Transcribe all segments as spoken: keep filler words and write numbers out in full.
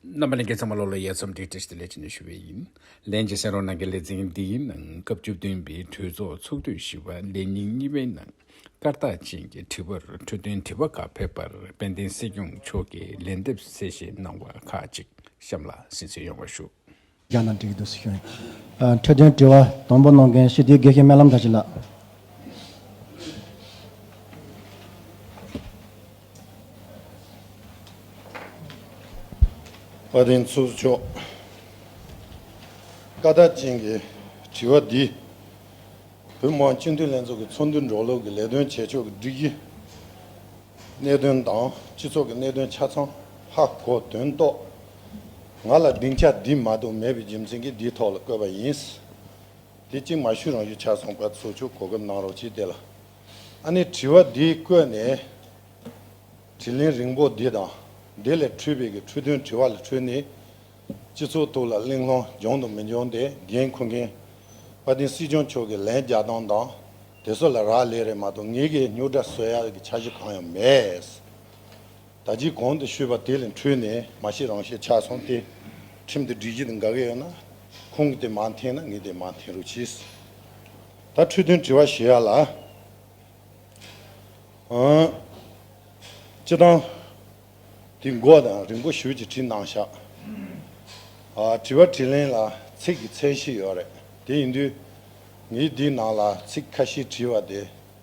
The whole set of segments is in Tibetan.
རྣམ་པ་ལྷན་རྒྱས་ཚང་མ་ལོ་ལ་ཡ་མཚམས་འདི་བཀྲ་ཤིས་བདེ་ལེགས་ཞེས་ནས་ཞུ་བ་ཡིན། ལན་གྱི་གསན་རོགས་གནང་མཁན་ལེ་ཚན་འདིའི་ནང་སྐབས་བཅུ་བདུན་པའི་གྲོས་ཚོགས་ཚོགས་དུས་བཞི་པ་ལས་ཉིན་གཉིས་པའི་ནང་སྐར་རྟགས་ཅན་གྱི་དྲི་བར་འཕྲོས་དོན་དྲི་བ་ཁག་ཕེབས་པར་དཔལ་ལྡན་སྲིད་སྐྱོང་མཆོག་གིས་ལན་འདེབས་གསལ་བཤད་གནང་བ་ཁག་ཅིག་གཤམ་ལ་གསན་གཟིགས་ཡོང་བ་ཞུ། རྒྱ་ནང་འགྲིག་འདུག་ཞུ་ཡིན། ཨ། འཕྲོས་དོན་དྲི་བ་དང་པོ་གནང་མཁན་སྤྱི་འཐུས་དགེ་བཤེས་སྨོན་ལམ་བདག་ཞིང་ལགས། དཔལ་ལྡན་ཚོགས་གཙོ་མཆོག་བཀའ་རྟགས་ཅན་གྱི་དྲི་བ་འདི། བོད་མི་མང་སྤྱི་འཐུས་ལྷན་ཚོགས་ཀྱི་ཚོགས་འདུ་འགྲོ་ལུགས་ཀྱི་ལས་དོན་བྱེད་ཕྱོགས་ཀྱི་སྒྲིག་གཞི། གནད་དོན་དང་སྤྱི་ཚོགས་ཀྱི་གནད་དོན་ཆ་ཚང་ཧ་གོ་དོན་རྟོགས། ང་ལ་སྡིངས་ཆ་འདི་མ་གཏོགས་མེད་པའི་རྒྱུ་མཚན་གྱིས་འདིའི་ཐོག་ལ་བཀོད་པ་ཡིན། དེ་གཅིག་མ་ཞུས་རང་ཞུས་ཆགས་སོང་བ། ཚོགས་ཆུང་གོ་སྐབས་གནང་རོགས་གྱིས། དེ་ལ་ཨ་ནི་དྲི་བ་འདི་བཀོད་ནས། དྲིས་ལན་རིང་པོ་འདི་དང་། འདི་ལས་འཕྲོས་པའི་གི་འཕྲོས་དོན་དྲི་བ་ལས་འཕྲོས་ནས། སྤྱི་ཚོགས་ཐོག་ལ་གླེང་སློང་འབྱུང་དང་མི་འབྱུང་དེ་འགན་འཁུར་མཁན་དཔལ་ལྡན་སྲིད་སྐྱོང་མཆོག་གིས་ལན་རྒྱག་སྟངས་དང་། དེ་ཚོ་ལ་རག་ལས་རེད་མ་གཏོགས་ངེད་ཀྱིས་རྙོག་དྲ་བཟོ་ཡག་གི་འཆར་གཞི་གང་ཡང་མེད། ད་ཅི་གོང་དུ་ཞུས་པ་དེ་ལས་འཕྲོས་ནས་མ་ཤེས་རང་ཤེས་ཆགས་སོང་སྟེ། ཁྲིམས་དང་སྒྲིག་གཞི་དང་འགལ་གྱི་ཡོད་ན། ཁོང་གིས་དེ་མར་འཐེན་ན་ངས་དེ་མར་འཐེན་རོགས་གྱིས། ད་འཕྲོས་དོན་དྲི་བ་ཞུ་ཡག་ལ། ཨང་། སྤྱི་བཏང་། དེ་མགོ་དང་རིང་པོ་ཞུ་ཅིག་བྲིས་གནང་ཤག་ཨ། དྲི་བ་དྲིས་ལན་ལ་ཚིག་གི་ཚད་གཞི་ཡོད་རེད། དེ་ཡིན་དུས། ངས་འདིའི་ནང་ལ་ཚིག་ཁ་ཤས་བྲིས་པ་དེ།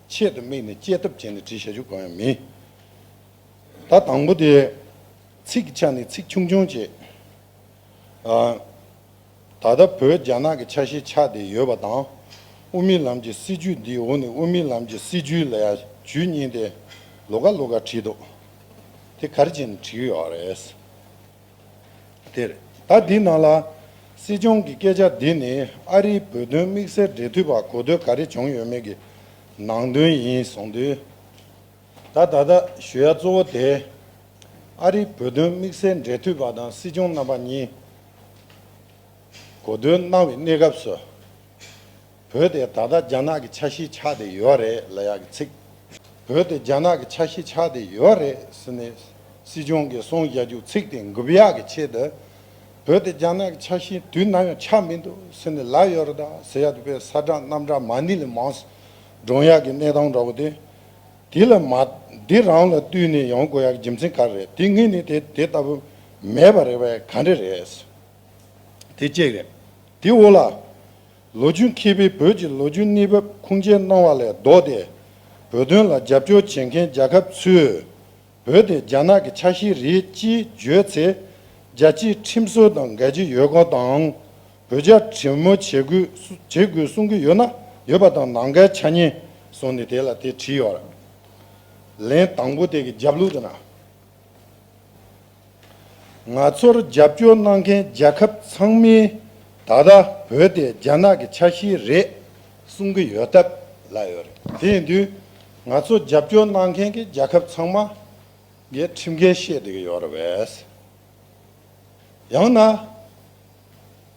ཆེད་དུ་དམིགས་ནས་དཔྱད་ཐབས་བྱས་ནས་བྲིས་བཞག་རྒྱུ་གང་ཡང་མིན། ད་དང་པོ་དེ། ཚིག་གི་ཆ་ནས་ཚིག་ཆུང་ཆུང་བྱས། ཨ། ད་ལྟ་བོད་རྒྱ་ནག་གི་ཆ་ཤས་ཆགས་བསྡད་ཡོད་པ་དང་། དབུ་མའི་ལམ་གྱི་སྲིད་བྱུས་འདིའི་འོག་ནས་དབུ་མའི་ལམ་གྱི་སྲིད་བྱུས་ལ་ཡང་ཇུས་གཉིས་དེ་ལོགས་ཀ་ལོགས་ཀ་བྲིས་འདུག་དེ་ག་རེ་བྱས་ནས་བྲིས་ཡོད་རེད། དེ་རེད། ད་འདི་ནང་ལ་སྲིད་སྐྱོང་གི་སྐད་ཆ་འདི་ནི་ཨ་རིའི་བོད་དོན་དམིགས་བསལ་འབྲེལ་མཐུད་པ་གོ་ཐོས་ག་རེ་བྱུང་ཡོད་མེད་ཀྱི་ནང་དོན་ཡིན་གསུངས་དུས། ད་ད་ལྟ་ཞུ་ཡ་གཙོ་བོ་དེ། ཨ་རིའི་བོད་དོན་དམིགས་བསལ་འབྲེལ་མཐུད་པ་དང་སྲིད་སྐྱོང་རྣམ་པ་གཉིས་གོ་བསྡུར་གནང་བའི་གནས་སྐབས་སུ། བོད་དེ་ད་ལྟ་རྒྱ་ནག་གི་ཆ་ཤས་ཆགས་བསྡད་ཡོད་རེད་ལབ་ཡག་གི་ཚིག་བོད་དེ་རྒྱ་ནག་གི་ཆ་ཤས་ཆགས་བསྡད་ཡོད་རེད་ཟེར་ནས་སྲིད་སྐྱོང་གིས་གསུངས་བཞག་རྒྱུ་ཚིག་དེ་འགོག་ཡག་གི་ཆེད་དུ། བོད་དེ་རྒྱ་ནག་གི་ཆ་ཤས་དུས་ནམ་ཡང་ཆགས་མི་འདུག་ཟེར་ནས་ལབ་ཡོད་རེད་ད་ཟེར་ཡག་དེ་དཔེ་ས་གྲགས་གནམ་གྲགས་མ་ཎི་ལས་མང་སོང་། སྒྲུང་ཡག་གི་གནས་སྟངས་འདྲ་བོ་དེ། དེ་ལ་མ། འདི་རང་ལ་བསྟུན་ནས་ཡོང་དགོས་ཡག་གི་རྒྱུ་མཚན་ག་རེ་རེད། དེ་སྔོན་ནས་དེ་དེ་ལྟ་བུ་མེད་པ་རེད་པས་ག་འདྲ་རེད། དེ་གཅིག་རེད། དེ་འོག་ལ། ལོ་རྒྱུས་མཁས་པའི་བོད་ཀྱི་ལོ་རྒྱུས་གནས་བབ་ཁུངས་སྐྱེལ་གནང་བ་ལས་ལྡོག་སྟེ། བོད་དོན་ལ་རྒྱབ་སྐྱོར་བྱེད་མཁན་རྒྱལ་ཁབ་ཚོས། བོད་དེ་རྒྱ་ནག་གི་ཆ་ཤས་རེད་ཅེས་བརྗོད་ཚེ། རྒྱལ་སྤྱིའི་ཁྲིམས་སྲོལ་དང་འགལ་གྱི་ཡོད་སྐོར་དང་། བོད་རྒྱ་གྲོས་མོལ་བྱེད་དགོས་བྱེད་དགོས་གསུང་གི་ཡོད་ན་ཡོད་པ་དང་ནང་འགལ་ཆགས་ཉེན་གསུངས་ནས་དེ་ལ་དེ་བྲིས་ཡོད་རེད། ལན་དང་པོ་དེ་གི་རྒྱབ་ལོགས་དེ་ན། ང་ཚོར་རྒྱབ་སྐྱོར་གནང་མཁན་རྒྱལ་ཁབ་ཚང་མས་ད་ལྟ་བོད་དེ་རྒྱ་ནག་གི་ཆ་ཤས་རེད་གསུང་གི་ཡོད་སྟབས་ལབ་ཡོད་རེད། དེ་ཡིན་དུས་ང་ཚོ་རྒྱབ་སྐྱོར་གནང་མཁན་གྱི་རྒྱལ་ཁབ་ཚང་མ་གིས་ཁྲིམས་འགལ་བཤད་བསྡད་ཀྱི་ཡོད་རེད་པས། ཡང་ན།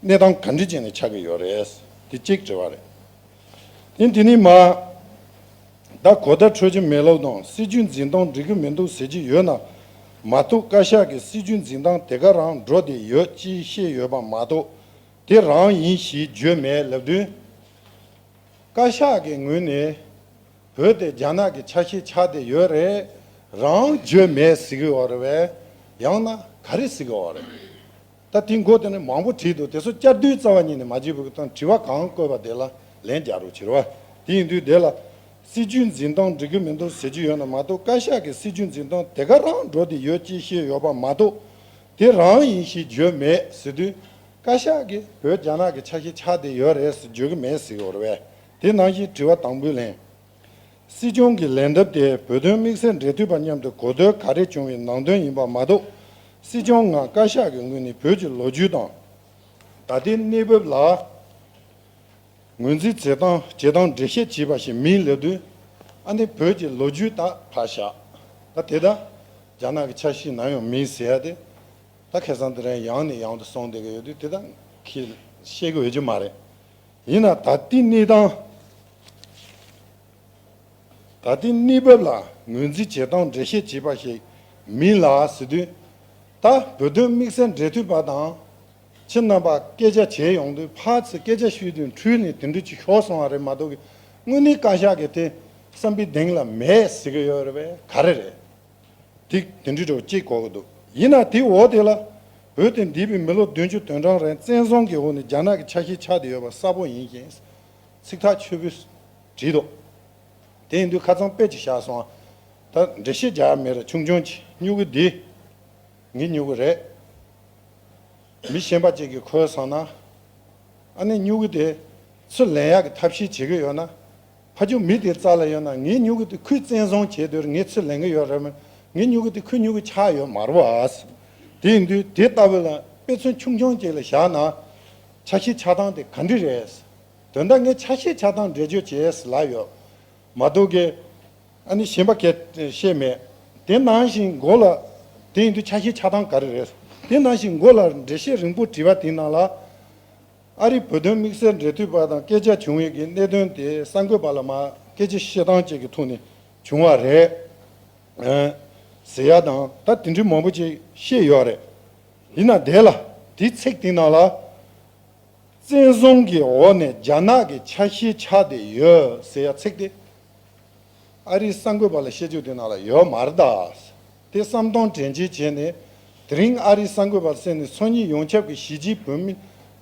གནས་སྟངས་ག་འདྲ་བྱས་ནས་ཆགས་ཀྱི་ཡོད་རེད། དེ་གཅིག་དྲི་བ་རེད། དེ་དེ་ནས་མ། ད་གོ་བརྡ་འཕྲོད་ཀྱི་མེད་ལབ་དང་སྲིད་བྱུས་འཛིན་སྟངས་འགྲིག་གི་མི་འདུག་ཟེར་གྱི་ཡོད་ན་མ་གཏོགས། བཀའ་ཤག་གིས་སྲིད་བྱུས་འཛིན་སྟངས་དེ་ག་རང་འགྲོ་བསྡད་ཡོད་ཅེས་བཤད་ཡོད་པ་མ་གཏོགས། དེ་རང་ཡིན་ཞེས་བརྗོད་མེད་ལབ་དུས། བཀའ་ཤག་གི་ངོས་ནས་བོད་དེ་རྒྱ་ནག་གི་ཆ་ཤས་ཆགས་བསྡད་ཡོད་རེད། རང་བརྗོད་མེད་ཟེར་གྱི་ཡོད་རེད་པས། ཡང་ན་ག་རེ་ཟེར་གྱི་ཡོད་རེད། ད་དེ་མགོ་དེ་ནས་མང་པོ་བྲིས་འདུག་དེ་ཚོ་བསྐྱར་ཟློས་རྩ་བ་ཉིད་ནས་མ་བྱེད་པའི་དང་དྲི་བ་གང་བཀོད་པ་དེ་ལ་ལན་རྒྱག་རོགས་བྱེད་རོགས། དེ་ཡིན་དུས་དེ་ལ་སྲིད་བྱུས་འཛིན་སྟངས་འགྲིག་གི་མི་འདུག་ཟེར་གྱི་ཡོད་ན་མ་གཏོགས། བཀའ་ཤག་གིས་སྲིད་བྱུས་འཛིན་སྟངས་དེ་ག་རང་འགྲོ་བསྡད་ཡོད་ཅེས་བཤད་ཡོད་པ་མ་གཏོགས། དེ་རང་ཡིན་ཞེས་བརྗོད་མེད་ཟེར་དུས། བཀའ་ཤག་གིས་བོད་རྒྱ་ནག་གི་ཆ་ཤས་ཆགས་བསྡད་ཡོད་རེད་ཟེར་བརྗོད་ཀྱི་མེད་ཟེར་གྱི་ཡོད་རེད་པས། དེ་ནང་བཞིན་དྲི་བ་དང་པོའི་ལན། སྲིད་སྐྱོང་གི་ལན་འདེབས་དེ་བོད་དོན་དམིགས་བསལ་འབྲེལ་མཐུད་པ་མཉམ་དུ་གོ་བསྡུར་ག་རེ་བྱུང་བའི་ནང་དོན་ཡིན་པ་མ་གཏོགས། སྲིད་སྐྱོང་ངམ་བཀའ་ཤག་གི་ངོས་ནས་བོད་ཀྱི་ལོ་རྒྱུས་དང་། ད་ལྟའི་གནས་བབ་ལ་ངོས་འཛིན་བྱེད་སྟངས་བྱེད་སྟངས་འགྲེལ་བཤད་བྱས་པ་ཞིག་མིན་ལབ་དུས། ཨ་ནི་བོད་ཀྱི་ལོ་རྒྱུས་དག་ཕར་བཞག་ད་དེ་དག་རྒྱ་ནག་གི་ཆ་ཤས་ནམ་ཡང་མིན་ཟེར་ཡ་དེ། ད་ཁ་སང་དེ་རིང་ཡང་ནས་ཡང་དུ་གསུངས་བསྡད་ཀྱི་ཡོད་དུས་དེ་དག་ཁས་བཤད་ཀྱི་ཡོད་རྒྱུ་མ་རེད། ཡིན་ན་ད་ལྟའི་གནས་སྟངས། ད་ལྟའི་གནས་བབ་ལ་ངོས་འཛིན་བྱེད་སྟངས་འགྲེལ་བཤད་བྱས་པ་ཞིག་མིན་ལ་ཟེར་དུས། ད་བོད་དོན་དམིགས་བསལ་འབྲེལ་མཐུད་པ་དང་། ཁྱེད་རྣམ་པ་སྐད་ཆ་བྱས་ཡོང་དུས་ཕར་ཚུར་སྐད་ཆ་ཤོད་དུས་འཁྲུལ་ནས་དེ་འདྲ་ཅིག་ཤོར་སོང་བ་རེད་མ་གཏོགས་ཀྱི། དངོས་གནས་བཀའ་ཤག་གི་དེ་བསམ་པའི་གཏིང་ལ་མེད་ཟེར་གྱི་ཡོད་རེད་པས། ག་རེ་རེད། དེ་དེ་འདྲའི་འགྲོ་གཅིག་གོ་གི་འདུག་ཡིན་ན་དེའི་འོག་དེ་ལ། བོད་དེ་འདས་པའི་མི་ལོ་བདུན་ཅུ་དོན་གྲངས་རིང་བཙན་བཟུང་གི་འོག་ནས་རྒྱ་ནག་གི་ཆ་ཤས་ཆགས་བསྡད་ཡོད་པ་གསལ་པོ་ཡིན་ཞིང་། ཚིག་ཐག་ཆོད་པོས་བྲིས་འདུག་དེ་ཡིན་དུས་ཁ་སང་དཔེ་ཅིག་བཞག་སོང་ང་། ད་འགྲེལ་བཤད་རྒྱག་ཡ་མེད་ར། ཆུང་ཆུང་ཅིག་སྨྱུ་གུ་འདི། ངའི་སྨྱུ་གུ་རེད། མི་གཞན་པ་ཅིག་གིས་ཁོལ་སོང་ན། ཨ་ནི་སྨྱུ་གུ་དེ་ཚུར་ལེན་ཡག་གི་ཐབས་ཤེས་བྱེད་ཀྱི་ཡོད་ན། ཕ་ཆུ་མི་དེ་རྩ་ལ་ཡོད་ན། ངའི་སྨྱུ་གུ་དེ་ཁོས་བཙན་བཟུང་བྱས་དུས་ངས་ཚུར་ལེན་གྱི་ཡོད་རེད་མོད། ངའི་སྨྱུ་གུ་དེ་ཁོའི་སྨྱུ་གུ་ཆགས་ཡོད་མ་རེད་བ། དེ་ཡིན་དུས་དེ་ལྟ་བུ་ལ་དཔེ་མཚོན་ཆུང་ཆུང་ཅིག་ལ་བཞག་ན། ཆ་ཤས་ཆགས་སྟངས་དེ་ག་འདྲ་རེད། དོན་དག་ངས་ཆ་ཤས་ཆགས་སྟངས་འགྲེལ་བརྗོད་བྱས་ལབ་ཡོད་མ་གཏོགས་ཀྱི། ཨ་ནི་གཞན་པ་གས་བཤད་མེད། དེ་ནང་བཞིན་མགོ་ལ། དེ་ཡིན་དུས་ཆ་ཤས་ཆགས་སྟངས་ག་རེ་རེད། དེ་ནང་བཞིན་མགོ་ལ་འགྲེལ་བཤད་རིང་པོ་བྲིས་པ་དེའི་ནང་ལ། ཨ་རིའི་བོད་དོན་དམིགས་བསལ་འབྲེལ་མཐུད་པ་དང་སྐད་ཆ་བྱུང་ཡས་ཀྱི་གནད་དོན་དེ་གསར་འགོད་པ་ལ་མར་སྐད་ཆ་བཤད་སྟངས་བཅས་ཀྱི་ཐོག་ནས་བྱུང་བ་རེད། ཨ། ཟེར་ཡ་དང་ད་དེ་འདྲའི་མང་པོ་ཅིག་བཤད་ཡོད་རེད། ཡིན་ན་དེ་ལ། དེའི་ཚིག་དེའི་ནང་ལ། བཙན་བཟུང་གི་འོག་ནས་རྒྱ་ནག་གི་ཆ་ཤས་ཆགས་བསྡད་ཡོད་ཟེར་ཡ་ཚིག་དེ། ཨ་རིའི་གསར་འགོད་པ་ལ་བཤད་རྒྱུ་དེ་ནང་ལ་ཡོད་མ་རེད་ད། དེ་བསམ་སྟངས་དྲན་གཅིག་བྱས་ནས། དེ་རིང་ཨ་རིའི་གསར་འགོད་པ་ཟེར་ནས་འཚོ་གཉིས་ཡོངས་ཁྱབ་ཀྱི་གཞིས་བྱེས་བོད་མི་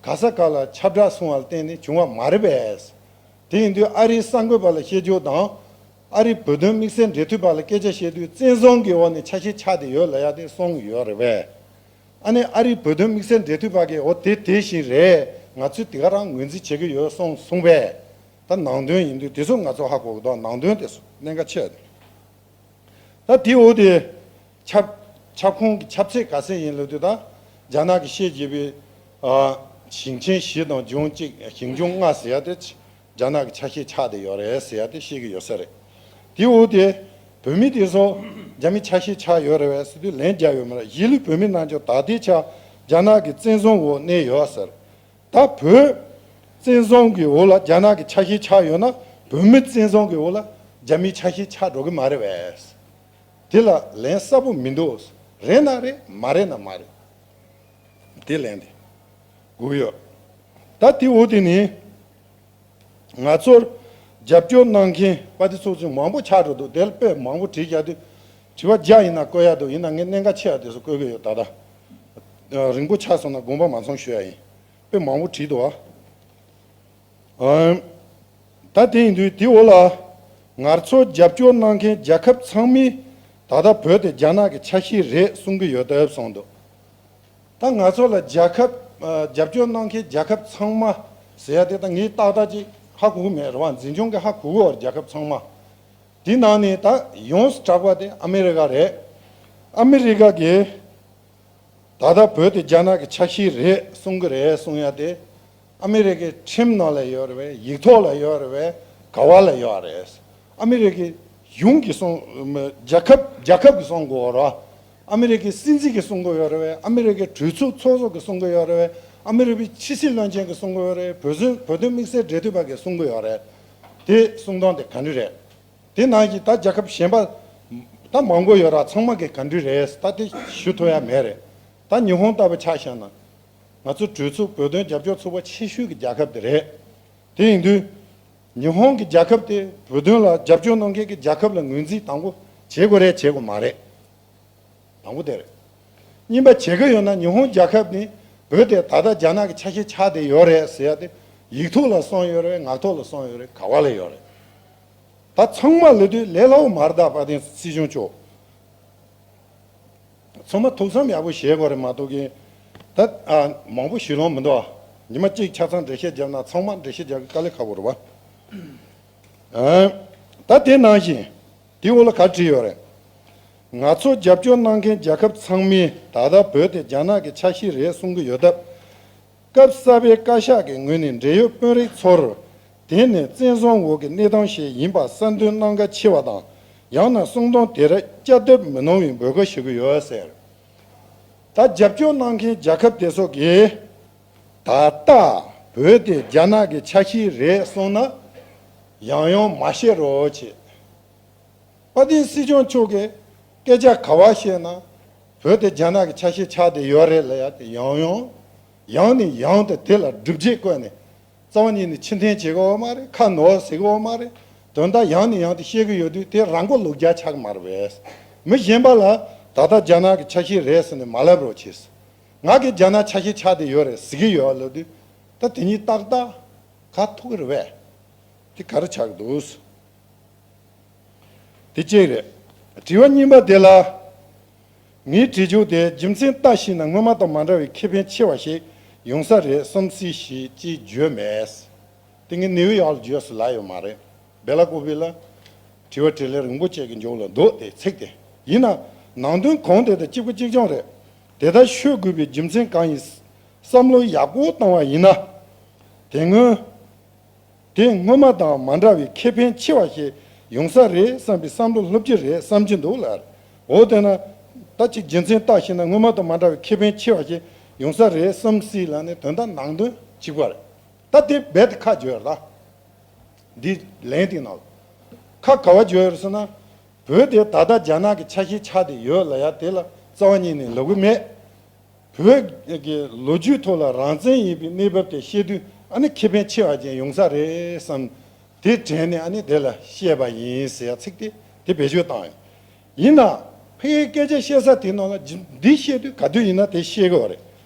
ག་ས་ག་ལ་ཁྱབ་བསྒྲགས་སོང་བ་ལ་བརྟེན་ནས་བྱུང་བ་མ་རེད་པས། དེ་ཡིན་དུས་ཨ་རིའི་གསར་འགོད་པ་ལ་བཤད་རྒྱུ་དང་། ཨ་རིའི་བོད་དོན་དམིགས་བསལ་འབྲེལ་མཐུད་པ་ལ་སྐད་ཆ་བཤད་དུས་བཙན་བཟུང་གི་འོག་ནས་ཆ་ཤས་ཆགས་བསྡད་ཡོད་ལབ་ཡ་དེ་གསུང་གི་ཡོད་རེད་པས། ཨ་ནི་ཨ་རིའི་བོད་དོན་དམིགས་བསལ་འབྲེལ་མཐུད་པ་གིས་འོ་དེ་དེ་བཞིན་རེད། ང་ཚོས་དེ་ག་རང་ངོས་འཛིན་བྱེད་ཀྱི་ཡོད་གསུངས་གསུངས་པས། ད་ནང་དོན་ཡིན་དུས་དེ་ཚོ་ང་ཚོ་ཧ་གོ་གི་འདུག་ནང་དོན་དེ་ཚོ་གནད་འགག་ཆེ། ད་དེ་འོ་དེ། ཁྱབ་ཁྱབ་ཁོངས་ཀྱི་ཁྱབ་ཚད་ག་ཚད་ཡིན་ལབ་དུས་ད། རྒྱ་ནག་གི་ཤེས་བྱེད་པའི། ཨ། ཞིང་ཆེན་བཞི་དང་ལྗོངས་གཅིག་ཞིང་ལྗོངས་ལྔ་ཟེར་ཡ་དེ། རྒྱ་ནག་གི་ཆ་ཤས་ཆགས་བསྡད་ཡོད་རེད་ཟེར་ཡ་དེ་བཤད་ཀྱི་ཡོད་ས་རེད། དེ་འོ་དེ། བོད་མི་དེ་ཚོ་རྒྱ་མི་ཆ་ཤས་ཆགས་ཡོད་རེད་པས་ཟེར་དུས་ལན་རྒྱག་ཡོད་མ་རེད། གཞིས་ལུས་བོད་མི་རྣམས་ཀྱང་ད་ལྟའི་ཆར་རྒྱ་ནག་གི་བཙན་བཟུང་འོག་གནས་ཡོད་ཟེར། ད་བོད་བཙན་བཟུང་གི་འོག་ལ་རྒྱ་ནག་གི་ཆ་ཤས་ཆགས་ཡོད་ན། བོད་མི་བཙན་བཟུང་གི་འོག་ལ་རྒྱ་མིའི་ཆ་ཤས་ཆགས་འགྲོ་གི་མ་རེད་པས། དེ་ལ་ལན་གསལ་པོ་མི་འདུག་རེད་ན་རེད། མ་རེད་ན་མ་རེད། དེ་ལན་དེ་དགོས་ཡོད། ད་དེ་འོ་དེ་ནི། ང་ཚོར་རྒྱབ་སྐྱོར་གནང་མཁན་དཔའ་སྡེ་ཚོགས་ཆུང་མང་པོ་ཆགས་འགྲོ་འདུག་དེ་ལ་དཔེ་མང་པོ་བྲིས་བཞག་དུས། དྲི་བ་བརྒྱ་ཡིན་ན་བཀོད་ཡག་འདུག་ཡིན་ན་ངས་གནད་འགག་ཆེ་བ་དེ་ཚོ་བཀོད་ཀྱི་ཡོད་ད་ལྟ། རིང་པོ་ཆགས་སོང་ན་དགོངས་པ་མ་ཚོམས་ཞུ་ཡ་ཡིན། དཔེ་མང་པོ་བྲིས་འདུག་ཨ། ད་དེ་ཡིན་དུས་དེའི་འོག་ལ། ང་ཚོར་རྒྱབ་སྐྱོར་གནང་མཁན་རྒྱལ་ཁབ་ཚང་མས་ད་ལྟ་བོད་དེ་རྒྱ་ནག་གི་ཆ་ཤས་རེད་གསུང་གི་ཡོད་དེ་གསུངས་འདུག་ད་ང་ཚོ་ལ་རྒྱལ་ཁབ། ཨ། རྒྱབ་སྐྱོར་གནང་མཁན་རྒྱལ་ཁབ་ཚང་མ་ཟེར་ཡ་དེ་ད་ངས་ཏག་ཏག་ཅིག་ཧ་གོ་གི་མེད་རེད་བ། འཛིན་སྐྱོང་གི་ཧ་གོ་གི་ཡོད་རེད། རྒྱལ་ཁབ་ཚང་མ། དེ་ནང་ནས་ད་ཡོངས་སུ་གྲགས་པ་དེ་ཨ་མི་རི་ཀ་རེད། ཨ་མི་རི་ཀ་གིས་ད་ལྟ་བོད་དེ་རྒྱ་ནག་གི་ཆ་ཤས་རེད་གསུང་གི་རེད་གསུང་ཡ་དེ། ཨ་མི་རི་ཀའི་ཁྲིམས་ནང་ལ་ཡོད་རེད་པས། ཡིག་ཐོག་ལ་ཡོད་རེད་པས། ག་བ་ལ་ཡོད་རེད། ཨ་མི་རི་ཀའི་གཞུང་གིས་གསུང་། རྒྱལ་ཁབ་རྒྱལ་ཁབ་ཀྱིས་གསུང་དགོས་རེད། ཨ་མི་རི་ཀའི་སྲིད་འཛིན་གྱིས་གསུང་གི་ཡོད་རེད་པས། ཨ་མི་རི་ཀའི་གྲོས་ཚོགས་ཚོགས་གཙོ་གིས་གསུང་གི་ཡོད་རེད་པས། ཨ་མི་རི་ཀའི་ཕྱི་སྲིད་བློན་ཆེན་གྱིས་གསུང་གི་ཡོད་རེད། བོད་དོན་བོད་དོན་དམིགས་བསལ་འབྲེལ་མཐུད་པ་གིས་གསུང་གི་ཡོད་རེད། དེ་གསུང་སྟངས་དེ་ག་འདྲ་རེད། དེ་ནང་བཞིན་ད་རྒྱལ་ཁབ་གཞན་པ་ད་མང་པོ་ཡོད་ར། ཚང་མ་གིས་ག་འདྲ་རེད་ད་དེ་ཞུ་ཐུབ་ཡ་མེད་རེད། ད་ཉི་ཧོང་ལྟ་བུ་ཆ་བཞག་ན། ང་ཚོ་གྲོས་ཚོགས་བོད་དོན་རྒྱབ་སྐྱོར་ཚོགས་པ་ཆེ་ཤོས་ཀྱི་རྒྱལ་ཁབ་དེ་རེད། དེ་ཡིན་དུས། ཉི་ཧོང་གི་རྒྱལ་ཁབ་དེ་བོད་དོན་ལ་རྒྱབ་སྐྱོར་གནང་མཁན་གྱི་རྒྱལ་ཁབ་ལ་ངོས་འཛིན་དང་པོ་བྱེད་དགོས་རེད་བྱེད་དགོས་མ་རེད། དང་པོ་དེ་རེད། གཉིས་པ་བྱེད་ཀྱི་ཡོད་ན་ཉི་ཧོང་རྒྱལ་ཁབ་ནི་བོད་དེ་ད་ལྟ་རྒྱ་ནག་གི་ཆ་ཤས་ཆགས་བསྡད་ཡོད་རེད་ཟེར་ཡ་དེ་ཡིག་ཐོག་ལ་གསུངས་ཡོད་རེད། ངག་ཐོག་ལ་གསུངས་ཡོད་རེད། ག་བ་ལ་ཡོད་རེད། ད་ཚང་མ་ལབ་དུས་ལས་སླ་བོ་མ་རེད་ད། དཔལ་ལྡན་སྲིད་སྐྱོང་མཆོག་ཚང་མ་ཐུགས་བསམ་ཡག་པོ་བཞེས་དགོས་རེད་མ་གཏོགས་ཀྱི། ད་ཨ་མང་པོ་ཞུ་ལོང་མི་འདུག་ཨ། ཉི་མ་གཅིག་ཆ་ཚང་འགྲེལ་བཤད་བརྒྱབ་ན་ཚང་མ་འགྲེལ་བཤད་རྒྱག་གི་དཀའ་ལས་ཁག་པོ་རེད་བ། ཨ། ད་དེ་ནང་བཞིན། དེའི་འོག་ལ་ག་བྲིས་ཡོད་རེད། ང་ཚོ་རྒྱབ་སྐྱོར་གནང་མཁན་རྒྱལ་ཁབ་ཚང་མས་ད་ལྟ་བོད་དེ་རྒྱ་ནག་གི་ཆ་ཤས་རེད་གསུང་གི་ཡོད་སྟབས། སྐབས་གསར་པའི་བཀའ་ཤག་གི་ངོས་ནས་འབྲེལ་ཡོད་དཔོན་རིགས་ཚོར། དེ་ནི་བཙན་བཟུང་འོག་གི་གནས་སྟངས་ཤིག་ཡིན་པ་གསལ་འདོན་གནང་གལ་ཆེ་བ་དང་། ཡང་ན་གསུང་དོན་དེར་བསྐྱར་ཟློས་མི་གནང་བའི་འབོད་སྐུལ་ཞུ་གི་ཡོད་ཟེར། ད་རྒྱབ་སྐྱོར་གནང་མཁན་རྒྱལ་ཁབ་དེ་ཚོ་གིས། ད་ལྟ་བོད་དེ་རྒྱ་ནག་གི་ཆ་ཤས་རེད་གསུངས་ན། ཡང་ཡང་མ་བཤད་རོགས་བྱེད། དཔལ་ལྡན་སྲིད་སྐྱོང་མཆོག་གིས་སྐད་ཆ་ག་བ་བཤད་ན། བོད་དེ་རྒྱ་ནག་གི་ཆ་ཤས་ཆགས་བསྡད་ཡོད་རེད་ལབ་ཡ་དེ་ཡང་ཡང་ཡང་ནས་ཡང་དུ་དེ་ལ་སྒྲུབ་བྱེད་བཀོད་ནས། རྩ་བ་ཉིད་ནས་ཕྱིར་འཐེན་བྱེད་ཀྱི་ཡོད་མ་རེད། ཁ་ནོར་ཟེར་གྱི་ཡོད་མ་རེད། དོན་དག་ཡང་ནས་ཡང་དུ་བཤད་ཀྱི་ཡོད་དུས་དེ་རང་མགོ་ལོག་རྒྱག་ཆགས་ཀྱི་མ་རེད་པས། མི་གཞན་པ་ལ་ད་ལྟ་རྒྱ་ནག་གི་ཆ་ཤས་རེད་ཟེར་ནས་མ་ལབ་རོགས་བྱས། ང་གིས་རྒྱ་ནག་ཆ་ཤས་ཆགས་བསྡད་ཡོད་རེད་ཟེར་གྱི་ཡོད་ལབ་དུས། ད་དེ་གཉིས་ཏག་ཏག་ག་ཐུག་གི་རེད་པས། དེ་ག་རེ་ཆགས་འདུག་དེ་གཅིག་རེད། དྲི་བ་གཉིས་པ་དེ་ལ། ངའི་དྲི་ཆུ་དེ་རྒྱུ་མཚན་ལྟ་ཞིག་ན་སྔོན་མ་དང་མ་འདྲ་བའི་ཁེ་ཕན་ཆེ་བ་ཞིག་ཡོང་ས་རེད་བསམ་སྲིད་ཞེས་ཅིག་བརྗོད་མེད། དེ་ངས་ནིའུ་ཡོག་ལ་བརྗོད་སུ་ལ་ཡོད་མ་རེད། བེ་ལ་ཀོ་པི་ལ་དྲི་བ་དྲིས་ལན་རིང་པོ་བཅས་ཀྱི་མཇུག་ལ་འདུག་དེ་ཚིག་དེ་ཡིན་ན་ནང་དོན་གང་དེ་དང་གཅིག་པ་གཅིག་རྐྱང་རེད། དེ་ལྟར་ཤོད་དགོས་པའི་རྒྱུ་མཚན་གང་ཡིན། བསམ་བློ་ཡག་པོ་བཏང་བ་ཡིན་ན། དེ་སྔོན། དེ་སྔོན་མ་དང་མ་འདྲ་བའི་ཁེ་ཕན་ཆེ་བ་ཞིག་ཡོང་ས་རེད་བསམ་པའི་བསམ་བློ་སློབ་ཀྱི་རེད་བསམ་གྱི་འདུག་ལ། འོ་དེ་ན། ད་ཅིག་རྒྱུ་མཚན་ལྟ་ཤེས་ན་སྔོན་མ་དང་མ་འདྲ་བའི་ཁེ་ཕན་ཆེ་བ་ཞིག་ཡོང་ས་རེད་བསམ་སྲིད་ལ་ནི་དོན་དག་ནང་དོན་གཅིག་པ་རེད། ད་དེ་རྦད་དེ་ཁ་བརྗོད་ལ། འདི་ལན་དེ་ནང་ཁ་ག་བ་བརྗོད་ཡོད་ཟེར་ན། བོད་དེ་ད་ལྟ་རྒྱ་ནག་གི་ཆ་ཤས་ཆགས་བསྡད་ཡོད་ལ་ཡ་དེ་ལ་རྩ་བ་ཉིད་ནས་ལབ་གི་མེད། བོད་ཀྱི་ལོ་རྒྱུས་ཐོག་ལ་རང་བཙན་ཡིན་པའི་གནས་བབ་དེ་བཤད་དུས་ཨ་ནི་ཁེ་ཕན་ཆེ་བ་ཅན་ཡོང་ས་རེད་བསམ། དེ་དྲན་ནས་ཨ་ནི་དེ་ལ་བཤད་པ་ཡིན་ཟེར་ཡ་ཚིག་དེ་དེ་བེད་སྤྱོད་བཏང་ཡོད། ཡིན་ན་ཕ་གིའི་སྐད་ཆ་བཤད་ས་དེ་ནང་ལ་འདི་བཤད་དུས་ག་དུས་ཡིན་ན་དེ་བཤད་གི་བ་རེད།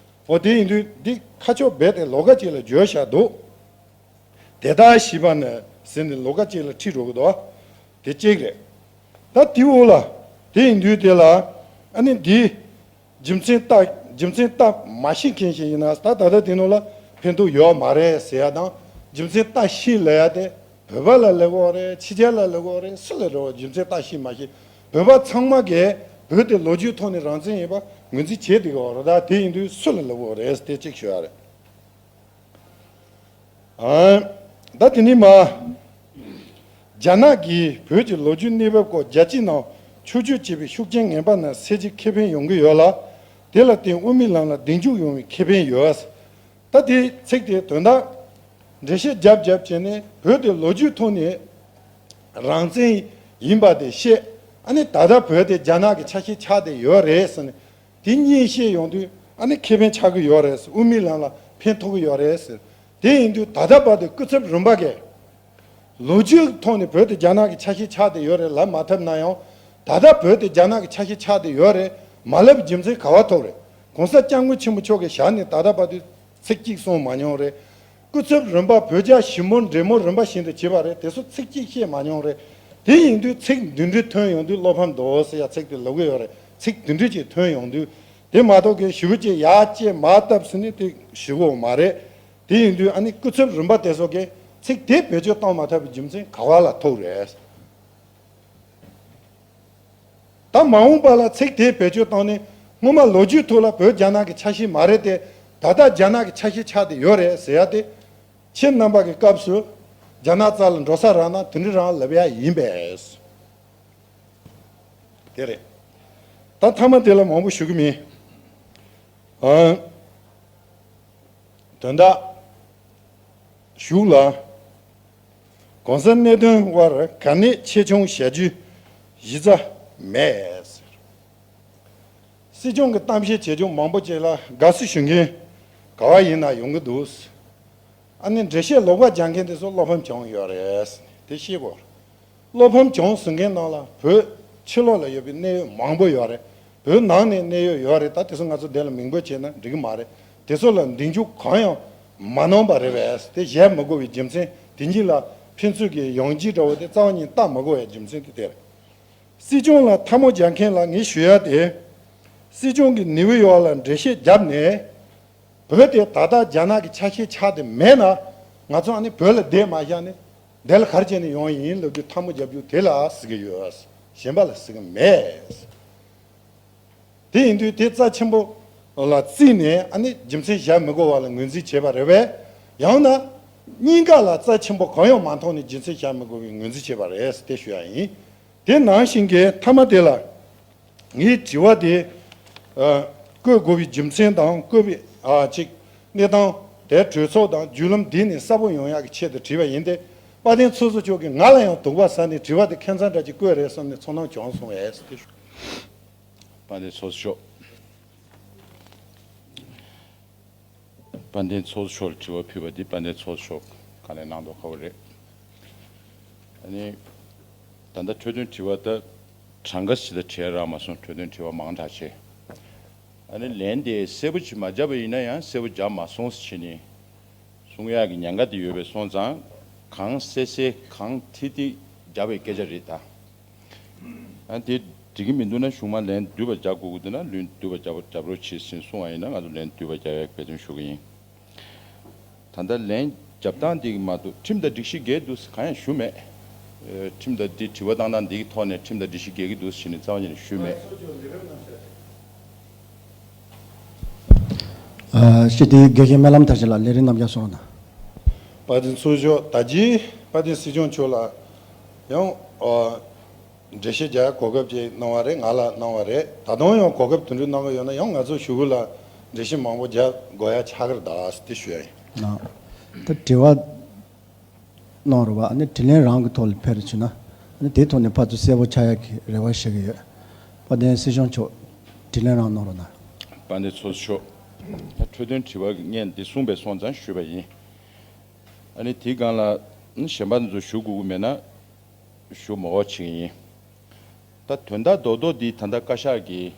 འོ་དེ་ཡིན་དུས་འདི་ཁ་ཕྱོགས་རྦད་དེ་ལོགས་ཀ་ཅིག་ལ་བརྗོད་བཞག་འདུག་དེ་ལྟར་ཞིབ་པ་ནི་ཟེར་ནས་ལོགས་ཀ་ཅིག་ལ་ཁྲིད་འགྲོ་གི་འདུག་དེ་གཅིག་རེད། ད་དེའི་འོག་ལ་དེ་ཡིན་དུས་དེ་ལ་ཨ་ནི་འདི་རྒྱུ་མཚན་ལྟ་རྒྱུ་མཚན་ལྟ་མ་ཤེས་མཁན་ཞིག་ཡིན་ན་ད་ད་ལྟ་དེ་ནང་ལ་ཕན་ཐོགས་ཡོད་མ་རེད་ཟེར་ཡ་དང་རྒྱུ་མཚན་ལྟ་ཤེས་ལབ་ཡ་དེ་བོད་པ་ལ་ལབ་དགོས་རེད། ཕྱི་རྒྱལ་ལ་ལབ་དགོས་རེད། སུ་ལ་རེད་བ། རྒྱུ་མཚན་ལྟ་ཤེས་མ་ཤེས་བོད་པ་ཚང་མ་གིས་བོད་དེ་ལོ་རྒྱུས་ཐོག་ནས་རང་བཙན་ཡིན་པ་ངོས་འཛིན་བྱེད་བསྡད་དགོས་རེད། ད་དེ་ཡིན་དུས་སུ་ལ་ལབ་དགོས་རེད་དེ་གཅིག་ཞུ་ཡ་རེད། ཨ། ད་དེ་ནས་མ། རྒྱ་ནག་གིས་བོད་ཀྱི་ལོ་རྒྱུས་གནས་བབ་སྐོར་རྒྱལ་སྤྱིའི་ནང་ཆོས་བརྒྱུད་ཅེས་པའི་ཤུགས་རྐྱེན་ངན་པ་ནང་སེལ་རྒྱུའི་ཁེ་ཕན་ཡོང་གི་ཡོད་ལ། དེ་ལ་བརྟེན་དབུ་མའི་ལམ་ལ་གདེང་འཇོག་ཡོང་བའི་ཁེ་ཕན་ཡོད། ད་དེའི་ཚིག་དེ་དོན་དག་འགྲེལ་བཤད་རྒྱབ་རྒྱབ་བྱས་ནས་བོད་དེ་ལོ་རྒྱུས་ཐོག་ནས་རང་བཙན་ཡིན་པ་དེ་བཤད། ཨ་ནི་ད་ལྟ་བོད་དེ་རྒྱ་ནག་གི་ཆ་ཤས་ཆགས་བསྡད་ཡོད་རེད་ཟེར་ནས། དེ་གཉིས་བཤད་ཡོང་དུས་ཨ་ནི་ཁེ་ཕན་ཆགས་ཀྱི་ཡོད་རེད་ཟེར། དབུ་མའི་ལམ་ལ་ཕན་ཐོགས་ཀྱི་ཡོད་རེད་ཟེར། དེ་ཡིན་དུས་ད་ལྟ་བར་དུ་སྐུ་ཚབ་རིམ་པ་གས་ལོ་རྒྱུས་ཐོག་ནས་བོད་དེ་རྒྱ་ནག་གི་ཆ་ཤས་ཆགས་བསྡད་ཡོད་རེད་ལབ་མ་ཐུབ་ན་ཡང་། ད་ལྟ་བོད་དེ་རྒྱ་ནག་གི་ཆ་ཤས་ཆགས་བསྡད་ཡོད་རེད་མ་ལབ་རྒྱུ་མཚན་ག་བ་ཐོག་རེད། གོང་ས་སྐྱབས་མགོན་ཆེན་པོ་མཆོག་གིས་ཞལ་ནས་ད་ལྟ་བར་དུ་ཚིག་གཅིག་གསུངས་མ་མྱོང་རེད། སྐུ་ཚབ་རིམ་པ་བོད་རྒྱ་ཞི་མོལ་འབྲེལ་མོལ་རིམ་པ་བཞིན་དུ་བྱས་པ་རེད། དེ་ཚོ་ཚིག་གཅིག་བཤད་མ་མྱོང་རེད། དེ་ཡིན་དུས་ཚིག་འདི་འདྲ་ཐོན་ཡོང་དུས་བློ་ཕམ་འདུག་ཟེར་ཡ་ཚིག་དེ་ལབ་གི་ཡོད་རེད། ཚིག་འདི་འདྲ་ཅིག་ཐོན་ཡོང་དུས་དེ་མ་གཏོགས་གི་ཞུ་བ་ཅིག་ཡག་ཅིག་མ་བཏབ་ཟེར་ནས་དེ་ཞུ་གི་ཡོད་མ་རེད། དེ་ཡིན་དུས་ཨ་ནི་སྐུ་ཚབ་རིམ་པ་དེ་ཚོ་གིས་ཚིག་དེ་བེད་སྤྱོད་གཏོང་མ་ཐུབ་པའི་རྒྱུ་མཚན་ག་བ་ལ་ཐུག་རེད། ད་མ་འོངས་པ་ལ་ཚིག་དེ་བེད་སྤྱོད་བཏང་ནས་སྔོན་མ་ལོ་རྒྱུས་ཐོག་ལ་བོད་རྒྱ་ནག་གི་ཆ་ཤས་མ་རེད་དེ། ད་ལྟ་རྒྱ་ནག་གི་ཆ་ཤས་ཆགས་བསྡད་ཡོད་རེད་ཟེར་ཡ་དེ། ཁྱེད་རྣམ་པ་གི་སྐབས་སུ་རྒྱ་ནག་རྩ་ལ་འགྲོ་ས་རག་ན་དེ་འདྲ་རང་ལབ་ཡ་ཡིན་པས། དེ་རེད། ད་མཐའ་མ་དེ་ལ་མང་པོ་ཞུ་གི་མིན། ཨ། དོན་དག་ཞུགས་ལ། གོང་གསལ་གནད་དོན་དབར་གལ་གནད་ཆེ་ཆུང་བྱ་རྒྱུའི་གཞི་རྩ་མེད། སྲིད་སྐྱོང་གི་གཏམ་བཤད་བྱེད་རྒྱུ་མང་པོ་ཅིག་ལ་དགའ་བསུ་ཞུ་མཁན་ག་བ་ཡིན་ན་ཡོང་གི་འདུག་ཨ་ནི་འགྲེལ་བཤད་ལོག་པ་རྒྱག་མཁན་དེ་ཚོ་བློ་ཕམ་བྱུང་ཡོད་རེད། དེ་ཤེས་དགོས། བློ་ཕམ་བྱུང་ཟེར་མཁན་ནང་ལ་བོད་ཕྱི་ལོགས་ལ་ཡོད་པའི་གནད་ཡོད་མང་པོ་ཡོད་རེད། བོད་ནང་ནས་གནད་ཡོད་ཡོད་རེད། ད་དེ་ཚོ་ང་ཚོ་འདི་ལ་མིང་འབོད་བྱས་ན་འགྲིག་གི་མ་རེད། དེ་ཚོ་ལ་འདེང་འཇུག་གང་ཡང་མ་གནང་པ་རེད་པས། དེ་བཞེས་མི་དགོས་པའི་རྒྱུ་མཚན་དེ་གཉིས་ལ་ཕན་ཚུན་གྱི་ཡང་ལྗིད་འདྲ་བོ་དེ་རྩ་བ་ཉིད་བལྟ་མི་དགོས་པའི་རྒྱུ་མཚན་དེ་དེ་རེད། སྲིད་སྐྱོང་ལ་ཐལ་མོ་སྦྱར་མཁན་ལ་ངས་ཞུ་ཡ་དེ། སྲིད་སྐྱོང་གིས་ནིའུ་ཡོག་ལ་འགྲེལ་བཤད་བརྒྱབ་ནས། བོད་དེ་ད་ལྟ་རྒྱ་ནག་གི་ཆ་ཤས་ཆགས་བསྡད་མེད་ན། ང་ཚོ་ཨ་ནི་བོད་ལ་བསྡད་མ་བཞག་ནས་འདི་ལ་ག་རེ་བྱས་ནས་ཡོང་ཡིན་ལབ་རྒྱུ་ཐལ་མོ་རྒྱབ་རྒྱུ་དེ་ལ་ཟེར་གི་ཡོད། གཞན་པ་ལ་ཟེར་གི་མེད། དེ་ཡིན་དུས་དེ་རྩ་ཆེན་པོ་ལ་བརྩིས་ནས་ཨ་ནི་རྒྱུ་མཚན་བཞག་མི་དགོས་པ་ལ་ངོས་འཛིན་བྱས་པ་རེད་པས། ཡང་ན་གཉིས་ཀ་ལ་རྩ་ཆེན་པོ་གང་ཡང་མ་མཐོང་ནས་རྒྱུ་མཚན་བཞག་མི་དགོས་པའི་ངོས་འཛིན་བྱས་པ་རེད་དེ་ཞུ་ཡ་ཡིན། དེ་ནང་བཞིན་གྱི་མཐའ་མ་དེ་ལ། ངའི་དྲི་བ་དེ། ཨ། བཀོད་དགོས་པའི་རྒྱུ་མཚན་དང་བཀོད་པའི། ཨ། ཅིག་གནས་སྟངས་དེ་གྲོས་ཚོགས་དང་བརྒྱུད་ལམ་འདི་ནས་གསལ་པོ་ཡོང་ཡག་གི་ཆེད་དུ་དྲིས་པ་ཡིན་ཏེ། དཔལ་ལྡན་ཚོགས་གཙོ་མཆོག་གིས་ང་ལ་ཡང་དོགས་པ་ཟ་ནས་དྲི་བ་དེ་ཁེ་མཚང་འདྲ་ཅིག་བཀོད་རེད་བསམ་ནས་ཚོར་སྣང་བྱུང་སོང་བས་ཏེ། དཔལ་ལྡན་ཚོགས་གཙོ་མཆོག་དཔལ་ལྡན་ཚོགས་གཙོ་མཆོག་ལ་དྲི་བ་ཕུལ་བ་འདི་དཔལ་ལྡན་ཚོགས་གཙོ་མཆོག་གང་ལེགས་གནང་མདོག་ཁ་པོ་རེད། ཨ་ནི། ད་ལྟ་འཕྲོས་དོན་དྲི་བ་ད་གྲངས་ཀ་ཞིག་ལ་དྲི་ཡ་རག་མ་སོང་། འཕྲོས་དོན་དྲི་བ་མང་དྲགས་བྱས། ཨ་ནི་ལན་དེ་གསལ་པོ་ཅིག་མ་བརྒྱབ་པ་ཡིན་ན་ཡང་གསལ་པོ་བརྒྱབ་མ་སོང་ཟེར་བྱས་ནས་གསུང་ཡག་གི་ཉེན་ཁ་དེ་ཡོད་པས་སོང་ཙང་། གང་གསལ་གསལ་གང་ཐིག་ཐིག་བརྒྱབ་པའི་སྐད་ཆ་རེད་ད། ཨ་དེ་འགྲིག་གི་མི་འདུག་ན་གཞུག་མ་ལན་བསྡུས་པ་རྒྱག་དགོས་ཀྱི་འདུག་ན་ལན་བསྡུས་པ་རྒྱག་རྒྱབ་རོགས་བྱེད་ཟེར་གསུངས་པ་ཡིན་ན་ང་ཚོ་ལན་བསྡུས་པ་རྒྱག་ཡག་འབད་བརྩོན་ཞུ་གི་ཡིན། ད་ལྟ་ལན་རྒྱབ་སྟངས་འདི་གི་མ་གཏོགས་ཁྲིམས་དང་སྒྲིག་གཞི་འགལ་འདུག་ཟེར་གང་ཡང་ཞུ་མེད། ཨེ། ཁྲིམས་དང་འདི་དྲི་བ་བཏང་སྟངས་འདི་གི་ཐོག་ནས་ཁྲིམས་དང་སྒྲིག་གཞི་འགལ་གྱི་འདུག་ཟེར་ནས་རྩ་བ་ཉིད་ནས་ཞུས་མེད། ཨ། སྤྱི་འཐུས་དགེ་བཤེས་སྨོན་ལམ་མཐར་ཕྱིན་ལགས་ལས་རིམ་རྣམ་བཞག་གསུང་རོགས་གནང་། དཔལ་ལྡན་ཚོགས་གཙོ། ད་ཅི་དཔལ་ལྡན་སྲིད་སྐྱོང་མཆོག་ལ་ཡང་། ཨ། འགྲེལ་བཤད་རྒྱག་གོ་སྐབས་ཅིག་གནང་བ་རེད། ང་ལ་གནང་བ་རེད། ད་དུང་ཡང་གོ་སྐབས་དེ་འདྲ་གནང་གི་ཡོད་ན་ཡང་ང་ཚོ་གཞུག་གུ་ལ་འགྲེལ་བཤད་མང་པོ་རྒྱག་དགོས་ཡ་ཆགས་ཀྱི་རེད་ད་ཟེར་དེ་ཞུ་ཡ་ཡིན། ད་དྲི་བ་གནང་རོགས་པ། ཨ་ནི་དྲིས་ལན་རང་གི་ཐོག་ལ་ཕེབས་རེ་བྱུང་ན་ཨ་ནི་དེའི་ཐོག་ནས་ཕར་ཚུར་གསལ་པོ་ཆགས་ཡ་གི་རེ་བ་ཞུ་གི་ཡོད། དཔལ་ལྡན་སྲིད་སྐྱོང་མཆོག་དྲིས་ལན་རང་གནང་རོགས་གནང་། དཔལ་ལྡན་ཚོགས་གཙོ་མཆོག་འཕྲོས་དོན་དྲི་བ་གི་སྔོན་འདི་གསུངས་པས་སོང་ཙང་ཞུས་པ་ཡིན། ཨ་ནི་དེའི་སྒང་ལ་གཞན་པ་ཚོ་ཞུ་དགོས་ཀྱི་མེད་ན། ཞུ་མ་དགོས་བྱེད་ཀྱི་ཡིན། ད་དོན་དག་རྡོག་རྡོག་འདི་ད་ལྟ་བཀའ་ཤག་གིས་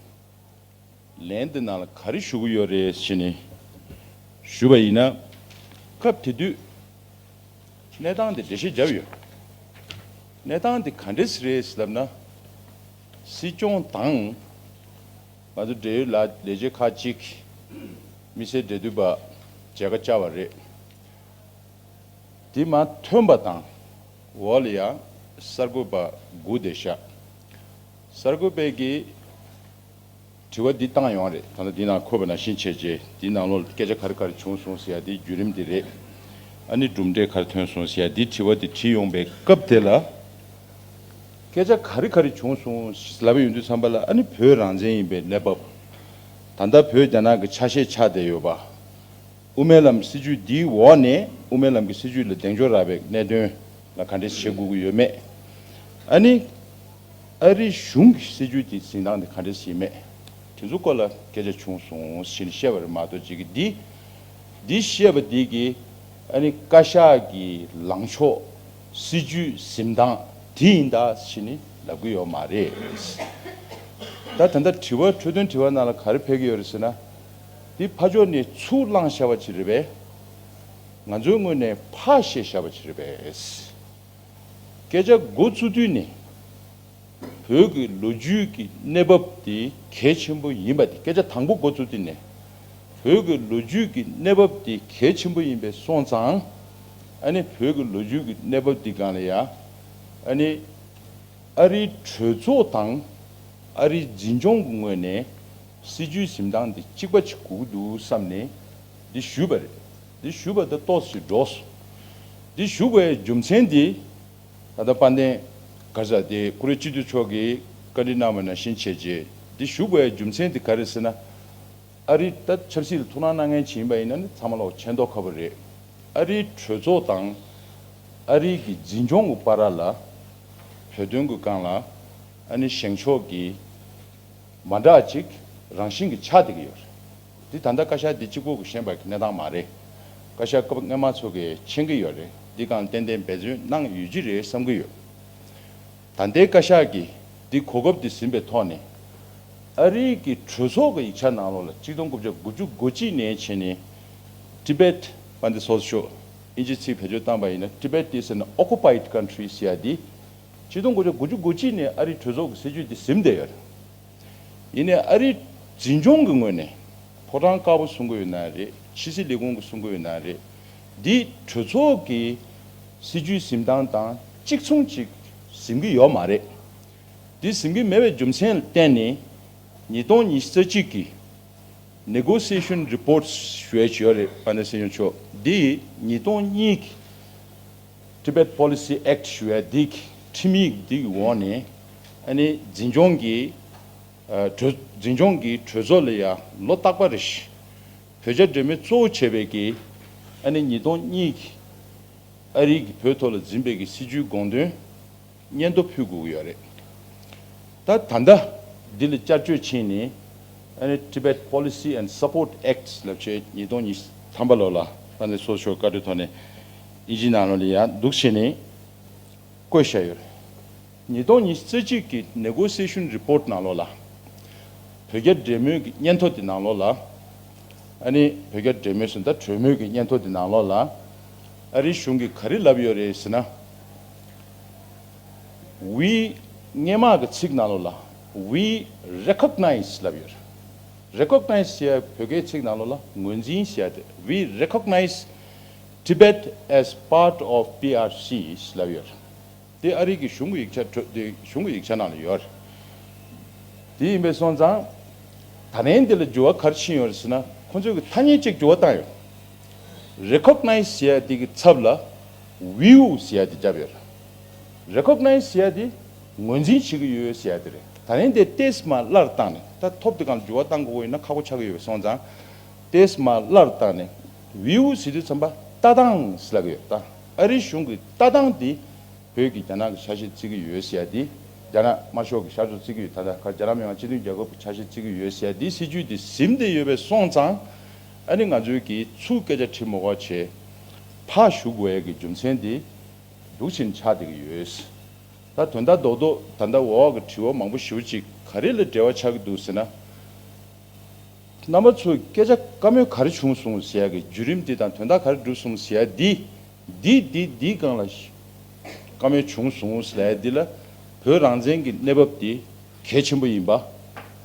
ལན་འདི་ནང་ལ་ག་རེ་ཞུ་གི་ཡོད་རེད་ཟེར་ནས་ཞུས་པ་ཡིན་ན། སྐབས་དེ་དུས་གནས་སྟངས་འདི་འགྲེལ་བཤད་བརྒྱབ་ཡོད། གནས་སྟངས་འདི་ག་འདྲས་རེད་ལབ་ན། སྲིད་སྐྱོང་དང་ང་ཚོ་འབྲེལ་ཡོད་ལ་ལས་བྱེད་ཁག་ཅིག་དམིགས་བསལ་འབྲེལ་མཐུད་པ་མཇལ་ཁ་བཅར་བ་རེད། དེ་མར་ཐོན་པ་དང་། འོག་ལ་ཡང་གསར་འགོད་པ་དགུ་བསྡད་ཤག་གསར་འགོད་པས་ཀྱིས་དྲི་བ་འདི་བཏང་ཡོང་རེད། ད་ལྟ་འདི་ནང་འཁོད་པ་ནང་བཞིན་བྱས་རྗེས་འདི་ནང་ལོགས་ལ་སྐད་ཆ་ག་རེ་ག་རེ་བྱུང་སོང་ཟེར་ཡ་འདི་བརྒྱུད་རིམ་འདི་རེད། ཨ་ནི་གྲུབ་འབྲས་ག་རེ་ཐོན་སོང་ཟེར་ཡ་འདི་དྲི་བ་འདི་དྲིས་ཡོང་པའི་སྐབས་དེ་ལ། སྐད་ཆ་ག་རེ་ག་རེ་བྱུང་སོང་ལབ་ཡོང་དུས་ཙམ་པ་ལ་ཨ་ནི་བོད་རང་བཙན་ཡིན་པའི་གནས་བབ། ད་ལྟ་བོད་རྒྱ་ནག་གི་ཆ་ཤས་ཆགས་བསྡད་ཡོད་པ། དབུ་མའི་ལམ་སྲིད་བྱུས་འདིའི་འོག་ནས་དབུ་མའི་ལམ་གྱི་སྲིད་བྱུས་ལ་གདེང་འཇོག་རག་པའི་གནད་དོན་ལ་ག་འདྲས་བྱེད་དགོས་ཀྱི་ཡོད་མེད། ཨ་ནི་ཨ་རི་གཞུང་གི་སྲིད་བྱུས་དེ་འཛིན་སྟངས་དེ་ག་འདྲས་ཡིན་མེད། དེ་ཚོ་སྐོར་ལ་སྐད་ཆ་བྱུང་སོང་ཞེས་བཤད་པ་རེད་མ་གཏོགས་ཅིག་གི་འདི་འདི་བཤད་པ་འདི་གི་ཨ་ནི་བཀའ་ཤག་གི་ལངས་ཕྱོགས་སྲིད་བྱུས་འཛིན་སྟངས་དེ་ཡིན་ད་ཞེས་ནི་ལབ་གི་ཡོད་མ་རེད། ད་ད་ལྟ་དྲི་བ་འཕྲོས་དོན་དྲི་བ་ནང་ལ་ག་རེ་ཕེབས་ཀྱི་ཡོད་རེད་ཟེར་ན། འདི་ཕར་ཕྱོགས་ནས་ཚུར་བླངས་བཞག་པ་ཅིག་རེད་པས། ང་ཚོའི་ངོས་ནས་ཕར་བཤད་བཞག་པ་ཅིག་རེད་པས། སྐད་ཆ་འགོ་བཙུགས་དུས་ནས་བོད་ཀྱི་ལོ་རྒྱུས་ཀྱི་གནས་བབ་དེ་གལ་ཆེན་པོ་ཡིན་པ་དེ། སྐད་ཆ་དང་པོ་འགོ་བཙུགས་དུས་ནས་བོད་ཀྱི་ལོ་རྒྱུས་ཀྱི་གནས་བབ་དེ་གལ་ཆེན་པོ་ཡིན་པས་སོང་ཙང་། ཨ་ནི་བོད་ཀྱི་ལོ་རྒྱུས་ཀྱི་གནས་བབ་དེ་སྒང་ལ་ཡ་ཨ་ནི། ཨ་རིའི་གྲོས་ཚོགས་དང་ཨ་རིའི་འཛིན་སྐྱོང་གི་ངོས་ནས་སྲིད་བྱུས་འཛིན་སྟངས་འདི་གཅིག་པ་ཅིག་དགོས་ཀྱི་འདུག་བསམ་ནས་འདི་ཞུས་པ་རེད། འདི་ཞུས་པ་དང་ཏོག་ཙམ་འགྲོ་སོང་། འདི་ཞུ་དགོས་རྒྱུ་མཚན་འདི་ད་ལྟ་དཔལ་ལྡན་ག་རེ་ཟེར་དེ་བཀུར་འོས་སྤྱི་འཐུས་མཆོག་གིས་བཀའ་འདྲི་གནང་བ་ནང་བཞིན་བྱས་རྗེས་འདི་ཞུ་དགོས་རྒྱུ་མཚན་འདི་ག་རེ་ཟེར་ན། ཨ་རི་ད་ཆབ་སྲིད་ལ་ཐུགས་སྣང་གནང་མཁན་ཅིག་ཡིན་པ་ཡིན་ན་ནི་ཚང་མ་ལོག་མཁྱེན་མདོག་ཁ་པོ་རེད། ཨ་རིའི་གྲོས་ཚོགས་དང་ཨ་རི་གི་འཛིན་སྐྱོང་གི་བར་ལ་བོད་དོན་གྱི་སྒང་ལ་ཨ་ནི་བཞེངས་ཕྱོགས་ཀྱི་མ་འདྲ་ཅིག་རང་བཞིན་གྱི་ཆགས་བསྡད་ཀྱི་ཡོད་རེད། འདི་ད་ལྟ་བཀའ་ཤག་འདི་གཅིག་པོ་གིས་བཞེངས་པ་གི་གནས་སྟངས་མ་རེད། བཀའ་ཤག་སྐབས་སྔོན་མ་ཚོ་གིས་མཁྱེན་གྱི་ཡོད་རེད། འདི་སྒང་ཏན་ཏན་འབད་བརྩོན་གནང་ཡོད་ཀྱི་རེད་བསམ་གྱི་ཡོད། ད་ལྟའི་བཀའ་ཤག་གིས་འདི་གོ་སྐབས་འདི་ཟིན་པའི་ཐོག་ནས་ཨ་རིའི་གི་གྲོས་ཚོགས་ཀྱི་ཡིག་ཆ་ནང་ལོགས་ལ་གཅིག་སྟོང་དགུ་བརྒྱ་དགུ་བཅུ་གོ་གཅིག་ནས་བྱས་ནས་Tibet། དཔལ་ལྡན་ཚོགས་གཙོ་མཆོག་དབྱིན་ཇིའི་ཚིག་བེད་སྤྱོད་བཏང་པ་ཡིན་ན་Tibet is an occupied country ཟེར་ཡ་འདི་གཅིག་སྟོང་དགུ་བརྒྱ་དགུ་བཅུ་གོ་གཅིག་ནས་ཨ་རིའི་གྲོས་ཚོགས་ཀྱི་སྲིད་བྱུས་འདི་ཟིན་བསྡད་ཡོད་རེད། ཡིན་ནའི་ཨ་རིའི་འཛིན་སྐྱོང་གི་ངོས་ནས་ཕོ་བྲང་དཀར་པོ་གསུང་གི་ཡོད་ན་རེད། ཕྱི་སྲིད་ལས་ཁུངས་ཀྱི་གསུང་གི་ཡོད་ན་རེད། འདི་གྲོས་ཚོགས་ཀྱི་སྲིད་བྱུས་འཛིན་སྟངས་དང་གཅིག་མཚུངས་ཅིག་འཛིན་གྱི་ཡོད་མ་རེད། འདི་འཛིན་གྱི་མེད་པའི་རྒྱུ་མཚན་ལ་བརྟེན་ནས་ཉིས་སྟོང་ཉི་ཤུ་རྩ་གཅིག་གི་Negotiation Reports ཞུ་ཡས་ཅིག་ཡོད་རེད། དཔལ་ལྡན་སྲིད་སྐྱོང་མཆོག་འདི་ཉིས་སྟོང་གཉིས་ཀྱི་Tibet Policy Act ཞུ་ཡ་འདི་གི་ཁྲིམས་ཡིག་འདི་གི་འོག་ནས་ཨ་ནི་འཛིན་སྐྱོང་གི་ཨ་གྲོས་འཛིན་སྐྱོང་གི་གྲོས་ཚོགས་ལ་ཡ་ལོ་རྟག་པ་རེ་བཞིན་བོད་རྒྱ་འབྲེལ་མོལ་གཙོ་བོ་བྱས་པའི་གི་ཨ་ནི་ཉིས་སྟོང་གཉིས་ཀྱི་ཨ་རི་གི་བོད་ཐོག་ལ་འཛིན་པའི་གི་སྲིད་བྱུས་དགོངས་དོན་སྙན་ཐོ་ཕུལ་དགོས་ཀྱི་ཡོད་རེད། ད་ད་ལྟ་འདི་ལ་བསྐྱར་བཅོས་ཕྱིན་ནས་ཨ་ནི་Tibet Policy and Support Act ལབ་བྱས་ཉིས་སྟོང་ཉི་ ཐམ་པ་ལོ་ལ་ད་ནི་སོ་སོ་བཀའ་འཁྲོལ་ཐོག་ནས་ཨིན་ཇི་ནང་ལོགས་ལ་ཡ་འདུག་བྱས་ནས་བཀོད་བཞག་ཡོད། ཉིས་སྟོང་ཉི་ཤུ་རྩ་གཅིག་གི་negotiation report་ནང་ལོགས་ལ། བོད་རྒྱ་འབྲེལ་མོལ་གྱི་སྙན་ཐོ་དེ་ནང་ལོགས་ལ། ཨ་ནི་བོད་རྒྱ་འབྲེལ་མོལ་ཟེར་ད་གྲོས་མོལ་གྱི་སྙན་ཐོ་དེ་ནང་ལོགས་ལ། ཨ་རིའི་གཞུང་གིས་ག་རེ་ལབ་ཡོད་རེད་ཟེར་ན། We སྔོན་མ་གི་ཚིག་ནང་ལོགས་ལ། We recognize ལབ་ཡོད། Recognize ཟེར་ཡ་བོད་སྐད་ཚིག་ནང་ལོགས་ལ་ངོས་འཛིན་ཟེར་ཡ་དེ། We recognize Tibet as part of P R C ལབ་ཡོད། དེ་ཨ་རི་གི་གཞུང་གི་ཡིག་ཆ་གྲོས་དེ་གཞུང་གི་ཡིག་ཆ་ནང་ལ་ཡོད། དེ་ཡིན་པས་སོང་ཙང་། ད་ལན་འདི་ལ་འགྱུར་བ་ག་རེ་ཕྱིན་ཡོད་རེད་ཟེར་ན། ཁོང་ཚོས་ཀྱི་ཐ་སྙད་གཅིག་འགྱུར་བ་བཏང་ཡོད། Recognize ཟེར་ཡ་དེ་གི་ཚབ་ལ་View ཟེར་ཡ་དེ་བརྒྱབ་ཡོད། Recognize ཟེར་ཡ་དེ་ངོས་འཛིན་བྱེད་ཀྱི་ཡོད་ཟེར་ཡ་དེ་རེད། ད་ལན་དེ་ཏོག་ཙམ་སླར་བཏང་ནས། ད་ཐོབ་དེ་གང་ལ་འགྱུར་བ་བཏང་དགོས་ཡིན་ན་ཁག་པོ་ཆགས་ཀྱི་ཡོད་པས་སོང་ཙང་། ཏོག་ཙམ་སླར་བཏང་ནས། View ཟེར་དུས་ཙམ་པ་ལྟ་སྟངས་ཟེར་ལབ་ཀྱི་ཡོད། ད་ཨ་རིའི་གཞུང་གི་ལྟ་སྟངས་དེ་བོད་ཀྱིས་རྒྱ་ནག་གི་ཆ་ཤས་བརྩི་གི་ཡོད་ཟེར་ཡ་དེ། རྒྱ་ནག་དམར་ཤོག་གིས་ཤར་ཕྱོགས་བརྩི་གི་ཡོད། ད་ལྟ་ག་རྒྱ་ནག་མི་དམངས་སྤྱི་མཐུན་རྒྱལ་ཁབ་ཀྱི་ཆ་ཤས་བརྩི་གི་ཡོད་ཟེར་ཡ་དེ་སྲིད་ཇུས་དེ་ཟིན་བསྡད་ཡོད་པས་སོང་ཙང་། ཨ་ནི་ང་ཚོས་ཀྱིས་ཚུར་སྐད་ཆ་དྲི་མ་དགོས་པ་བྱས། ཕར་ཞུ་དགོས་ཡ་གི་རྒྱུ་མཚན་དེ་འདུག་ཕྱིན་ཆགས་བསྡད་ཀྱི་ཡོད། ད་དོན་དག་རྡོག་རྡོག་ད་ལྟ་འོག་གི་དྲི་བ་མང་པོ་ཞེ་པོ་ཅིག་ག་རེ་ལ་འབྲེལ་བ་ཆགས་ཀྱི་འདུག་ཟེར་ན། རྣམ་པ་ཚོས་སྐད་ཆ་བཀའ་མོལ་ག་རེ་བྱུང་སོང་ཟེར་ཡ་གི་བརྒྱུད་རིམ་འདི་དང་དོན་དག་ག་རེ་འགྲུབ་སོང་ཟེར་ཡ་འདི། འདི་འདི་འདིའི་སྒང་ལ་བཀའ་མོལ་བྱུང་སོང་ཟེར་ཡ་འདི་ལ། བོད་རང་བཙན་གྱི་གནས་བབ་འདི་གལ་ཆེན་པོ་ཡིན་པ།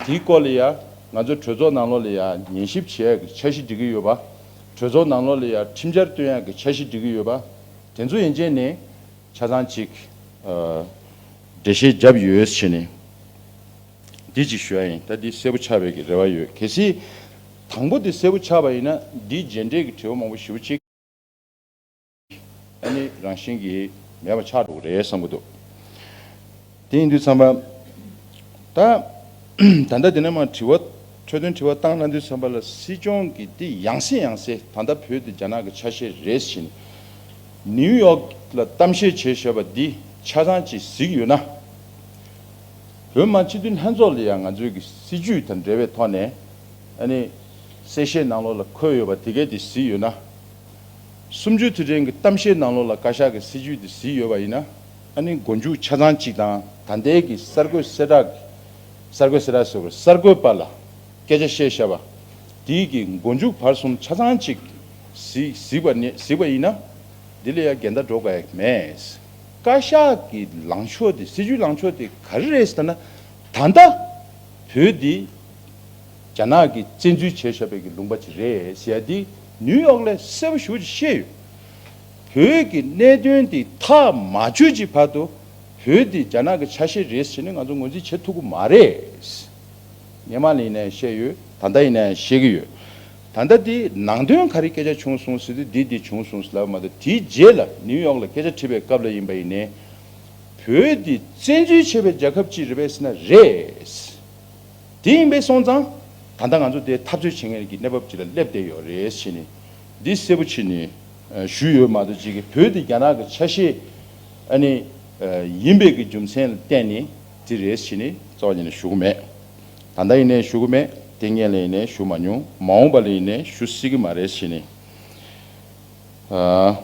དེའི་སྐོར་ལ་ཡ་ང་ཚོ་གྲོས་ཚོགས་ནང་ལོགས་ལ་ཡ་ཉན་ཞིབ་བྱེད་ཡ་གི་འཆར་གཞི་སྒྲིག་གི་ཡོད་པ། གྲོས་ཚོགས་ནང་ལོགས་ལ་ཡ་ཁྲིམས་འཆར་བཏོན་ཡ་གི་འཆར་གཞི་སྒྲིག་གི་ཡོད་པ། དེ་ཚོ་ཡན་ཆད་ནས་ཆ་ཚང་གཅིག་ཨ་འགྲེལ་བཤད་བརྒྱབ་ཡོད་ཟེར་ནས། འདི་གཅིག་ཞུ་ཡ་ཡིན། ད་འདི་གསལ་པོ་ཆགས་པའི་གི་རེ་བ་ཡོད། གལ་སྲིད་དང་པོ་འདི་གསལ་པོ་ཆགས་པ་ཡིན་ན། འདིའི་རྗེས་འབྲེལ་གྱི་དྲི་བ་མང་པོ་ཞེ་པོ་ཅིག་ཨ་ནི་རང་བཞིན་གྱིས་མེད་པ་ཆགས་འགྲོ་གི་རེད་བསམ་གྱི་འདུག་དེ་ཡིན་དུས་ཙམ་པ། ད་ད་ལྟ་འདི་ནས་མར་དྲི་བ་འཕྲོས་དོན་དྲི་བ་བཏང་གནང་དུས་ཙམ་པ་ལ། སྲིད་སྐྱོང་གིས་འདི་ཡང་སེ་ཡང་སེ་ད་ལྟ་བོད་འདི་རྒྱ་ནག་གི་ཆ་ཤས་རེད་ཟེར་ནས་ནིའུ་ཡོག་ལ་གཏམ་བཤད་བྱས་བཞག་པ་འདི་ཆ་ཚང་ཅིག་གཟིགས་ཡོད་ན། བོད་མི་སྤྱི་འཐུས་ལྷན་ཚོགས་ལ་ཡང་ང་ཚོའི་གི་སྲིད་ཇུས་དང་འབྲེལ་བའི་ཐོག་ནས། ཨ་ནི་གསལ་བཤད་ནང་ལོགས་ལ་འཁོད་ཡོད་པ་དེ་གས་དེ་གཟིགས་ཡོད་ན། གསུམ་བཅུའི་དུས་དྲན་གྱི་གཏམ་བཤད་ནང་ལོགས་ལ་བཀའ་ཤག་གི་སྲིད་ཇུས་དེ་གཟིགས་ཡོད་པ་ཡིན་ན། ཨ་ནི་མགོ་མཇུག་ཆ་ཚང་གཅིག་དང་། ད་ལྟའི་གི་གསར་འགོད་གསལ་བསྒྲགས་ཀྱི། གསར་འགོད་གསལ་བསྒྲགས་ཟེར་བ། གསར་འགོད་པ་ལ་སྐད་ཆ་བཤད་བཞག་པ་དེའི་གི་མགོ་མཇུག་བར་གསུམ་ཆ་ཚང་གཅིག་གཟིགས་གཟིགས་པ་ནི་གཟིགས་པ་ཡིན་ན། འདི་ལ་ཡང་འགལ་ཟླ་འགྲོ་དགོས་ཡག་མེད། བཀའ་ཤག་གི་ལངས་ཕྱོགས་དེ། སྲིད་ཇུས་ལངས་ཕྱོགས་དེ་ག་རེ་རེད་ཟེར་ན། ད་ལྟ་བོད་འདི་རྒྱ་ནག་གིས་བཙན་འཛུལ་བྱས་བཞག་པའི་གི་ལུང་པ་ཅིག་རེད་ཟེར་ཡ་འདི་ནིའུ་ཡོག་ལ་གསལ་པོ་ཞེ་པོ་ཅིག་བཤད་ཡོད། བོད་ཀྱི་གནད་དོན་འདི་ཐག་མ་ཆོད་ཀྱི་བར་དུ་བོད་འདི་རྒྱ་ནག་གི་ཆ་ཤས་རེད་ཟེར་ནས་ང་ཚོ་ངོས་འཛིན་བྱེད་ཐུབ་ཀྱི་མ་རེད། སྔོན་མ་ལ་ཡིན་ན་ཡང་བཤད་ཡོད། ད་ལྟ་ཡིན་ན་ཡང་བཤད་ཀྱི་ཡོད། ད་ལྟ་འདི་ནང་དོན་ག་རེ་སྐད་ཆ་བྱུང་སོང་ཟེར་དུས། འདི་འདི་བྱུང་སོང་ཟེར་ལབ་མ་གཏོགས། དེའི་རྗེས་ལ་ནིའུ་ཡོག་ལ་སྐད་ཆ་དྲིས་པའི་སྐབས་ལ་ཡིན་པ་ཡིན་ནའི། བོད་འདི་བཙན་འཛུལ་བྱས་པའི་རྒྱལ་ཁབ་ཅིག་རེད་པས་ཟེར་ན་རེད། དེ་ཡིན་པས་སོང་ཙང་། ད་ལྟ་ང་ཚོ་དེ་འཐབ་རྩོད་བྱེད་མཁན་གྱི་གནས་བབ་ཅིག་ལ་སླེབས་བསྡད་ཡོད་རེད་ཟེར་ནས། འདི་གསལ་པོ་བྱས་ནས་ཞུས་ཡོད་མ་གཏོགས། ཅིག་གིས་བོད་འདི་རྒྱ་ནག་གི་ཆ་ཤས་ཨ་ནི་ཡིན་པའི་གི་རྒྱུ་མཚན་ལ་བརྟེན་ནས་འདི་རེད་ཟེར་ནས་རྩ་བ་ཉིད་ནས་ཞུ་གི་མེད། ད་ལྟ་ཡིན་ནའི་ཞུ་གི་མེད། དེ་སྔོན་ལ་ཡིན་ནའི་ཞུ་མ་མྱོང་། མ་འོངས་པ་ལ་ཡིན་ནའི་ཞུ་སྲིད་ཀྱི་མ་རེད་ཟེར་ནས། ཨ།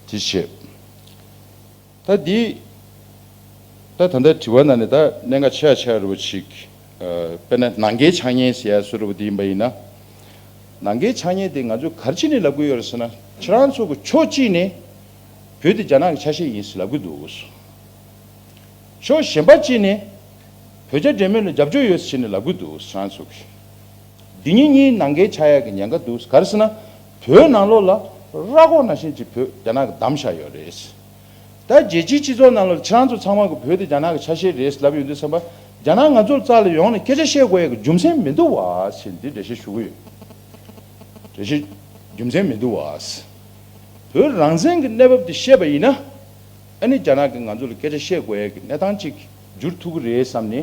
དེ་བྱས། ད་འདི། ད་ད་ལྟ་དྲི་བ་ནང་ནས་ད་གནད་འགག་ཆེ་བ་ཆེ་བ་རུ་ཅིག་ཨ། དཔེར་ན་ནང་འགལ་ཆགས་ཉེན་ཟེར་ཡ་བཟོ་འདྲ་པོ་འདི་ཡིན་པ་ཡིན་ན། ནང་འགལ་ཆགས་ཉེན་དེ་ང་ཚོས་ག་རེ་བྱས་ནས་ལབ་ཀྱི་ཡོད་རེད་ཟེར་ན། ཁྱེད་རང་ཚོ་གི་ཕྱོགས་གཅིག་ནས་བོད་དེ་རྒྱ་ནག་གི་ཆ་ཤས་ཡིན་ཟེར་ལབ་ཀྱི་འདུག་ཕྱོགས་གཞན་པ་གཅིག་ནས་བོད་རྒྱ་འབྲེལ་མོལ་ལ་རྒྱབ་སྐྱོར་ཡོད་ཟེར་ནས་ལབ་ཀྱི་འདུག་ཁྱེད་རང་ཚོ་གི། འདི་གཉིས་གཉིས་ནང་འགལ་ཆགས་ཡག་གི་ཉེན་ཁ་འདུག་ག་རེ་ཟེར་ན། བོད་ནང་ལོགས་ལ་ར་སྐོར་ནང་བཞིན་གྱི་བོད་རྒྱ་ནག་གིས་བསྡམས་བཞག་ཡོད་རེད། ད་རྒྱལ་སྤྱིའི་སྤྱི་ཚོགས་ནང་ལ་ཁྱེད་རང་ཚོ་ཚང་མ་གིས་བོད་དེ་རྒྱ་ནག་གི་ཆ་ཤས་རེད་ལབ་ཡོང་དུས་ཙམ་པ། རྒྱ་ནག་ང་ཚོ་ལ་རྩ་ལ་ཡོང་ནས་སྐད་ཆ་བཤད་དགོས་ཡག་གི་རྒྱུ་མཚན་མི་འདུག་བ་ཟེར་འདི་འགྲེལ་བཤད་ཞུ་གི་ཡོད། འགྲེལ་བཤད་རྒྱུ་མཚན་མི་འདུག་བ། བོད་རང་བཙན་གྱི་གནས་བབ་དེ་བཤད་པ་ཡིན་ན། ཨ་ནི་རྒྱ་ནག་གིས་ང་ཚོ་ལ་སྐད་ཆ་བཤད་དགོས་ཡག་གི་གནས་སྟངས་ཅིག་འགྱུར་ཐུབ་ཀྱི་རེད་བསམ་ནས།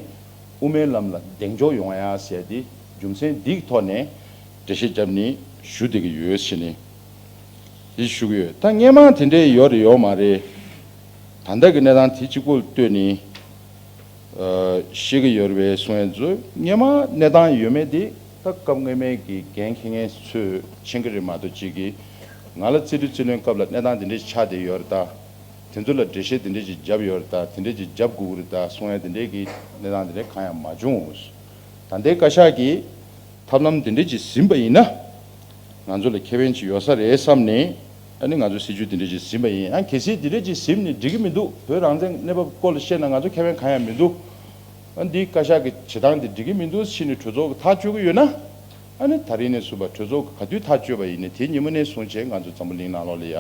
དབུ་མའི་ལམ་ལ་གདེང་འཇོག་ཡོང་ཡག་ཟེར་དེ་རྒྱུ་མཚན་འདི་གི་ཐོག་ནས་འགྲེལ་བཤད་བརྒྱབ་ནས་ཞུ་བསྡད་ཀྱི་ཡོད་ཟེར་ནས་དེ་ཞུ་གི་ཡོད། ད་སྔོན་མ་དེ་འདྲས་ཡོད་རེད་ཡོད་མ་རེད། ད་ལྟ་གི་གནས་སྟངས་དེ་གཅིག་པོ་ལ་ལྟོས་ནས་ཨ། བཤད་ཀྱི་ཡོད་རེད་པས་གསུང་ཡ་ཚོ། སྔོན་མ་གནས་སྟངས་ཡོད་མེད་དེ་ ད་སྐབས་སྔོན་མའི་གི་འགན་འཁྱེར་མཁན་ཚོས་མཁྱེན་གྱི་རེད་མ་གཏོགས་ཅིག་གིས་ང་ལ་རྩིས་སྤྲོད་རྩིས་ལེན་སྐབས་ལ་གནས་སྟངས་དེ་འདྲ་ཞིག་ཆགས་བསྡད་ཡོད་རེད་ད། དེ་ཚོ་ལ་འགྲེལ་བཤད་དེ་འདྲ་ཞིག་བརྒྱབ་ཡོད་རེད་ད། དེ་འདྲ་ཞིག་བརྒྱབ་དགོས་ཀྱི་རེད་ད་གསུང་ཡ་དེ་འདྲའི་གི་གནས་སྟངས་དེ་འདྲ་གང་ཡང་མ་བྱུང་། ད་ལྟའི་བཀའ་ཤག་གིས་ཐབས་ལམ་དེ་འདྲ་ཞིག་ཟིན་པ་ཡིན་ན། ང་ཚོ་ལ་ཁེ་ཕན་ཅིག་ཡོད་ས་རེད་བསམ་ནས། ཨ་ནི་ང་ཚོ་སྲིད་ཇུས་དེ་འདྲ་ཞིག་ཟིན་པ་ཡིན། ཡང་གལ་སྲིད་དེ་འདྲ་ཞིག་ཟིན་ནས་འགྲིག་གི་མི་འདུག་བོད་རང་བཙན་གནས་བབ་སྐོར་ལ་བཤད་ན་ང་ཚོ་ཁེ་ཕན་གང་ཡང་མི་འདུག་ཨ་འདི་བཀའ་ཤག་གི་བྱེད་སྟངས་དེ་འགྲིག་གི་མི་འདུག་ཕྱིན་ནས་གྲོས་ཚོགས་ཀྱི་ཐག་གཅོད་ཀྱི་ཡོད་ན། ཨ་ནི་ད་རིང་ནས་བཟུང་བ་གྲོས་ཚོགས་ཀྱི་ག་དུས་ཐག་གཅོད་པ་ཡིན་ནའི་དེ་ཉིན་མོ་ནས་བཟུང་བྱས་ང་ཚོ་འཛམ་བུ་གླིང་ནང་ལོགས་ལ་ཡ་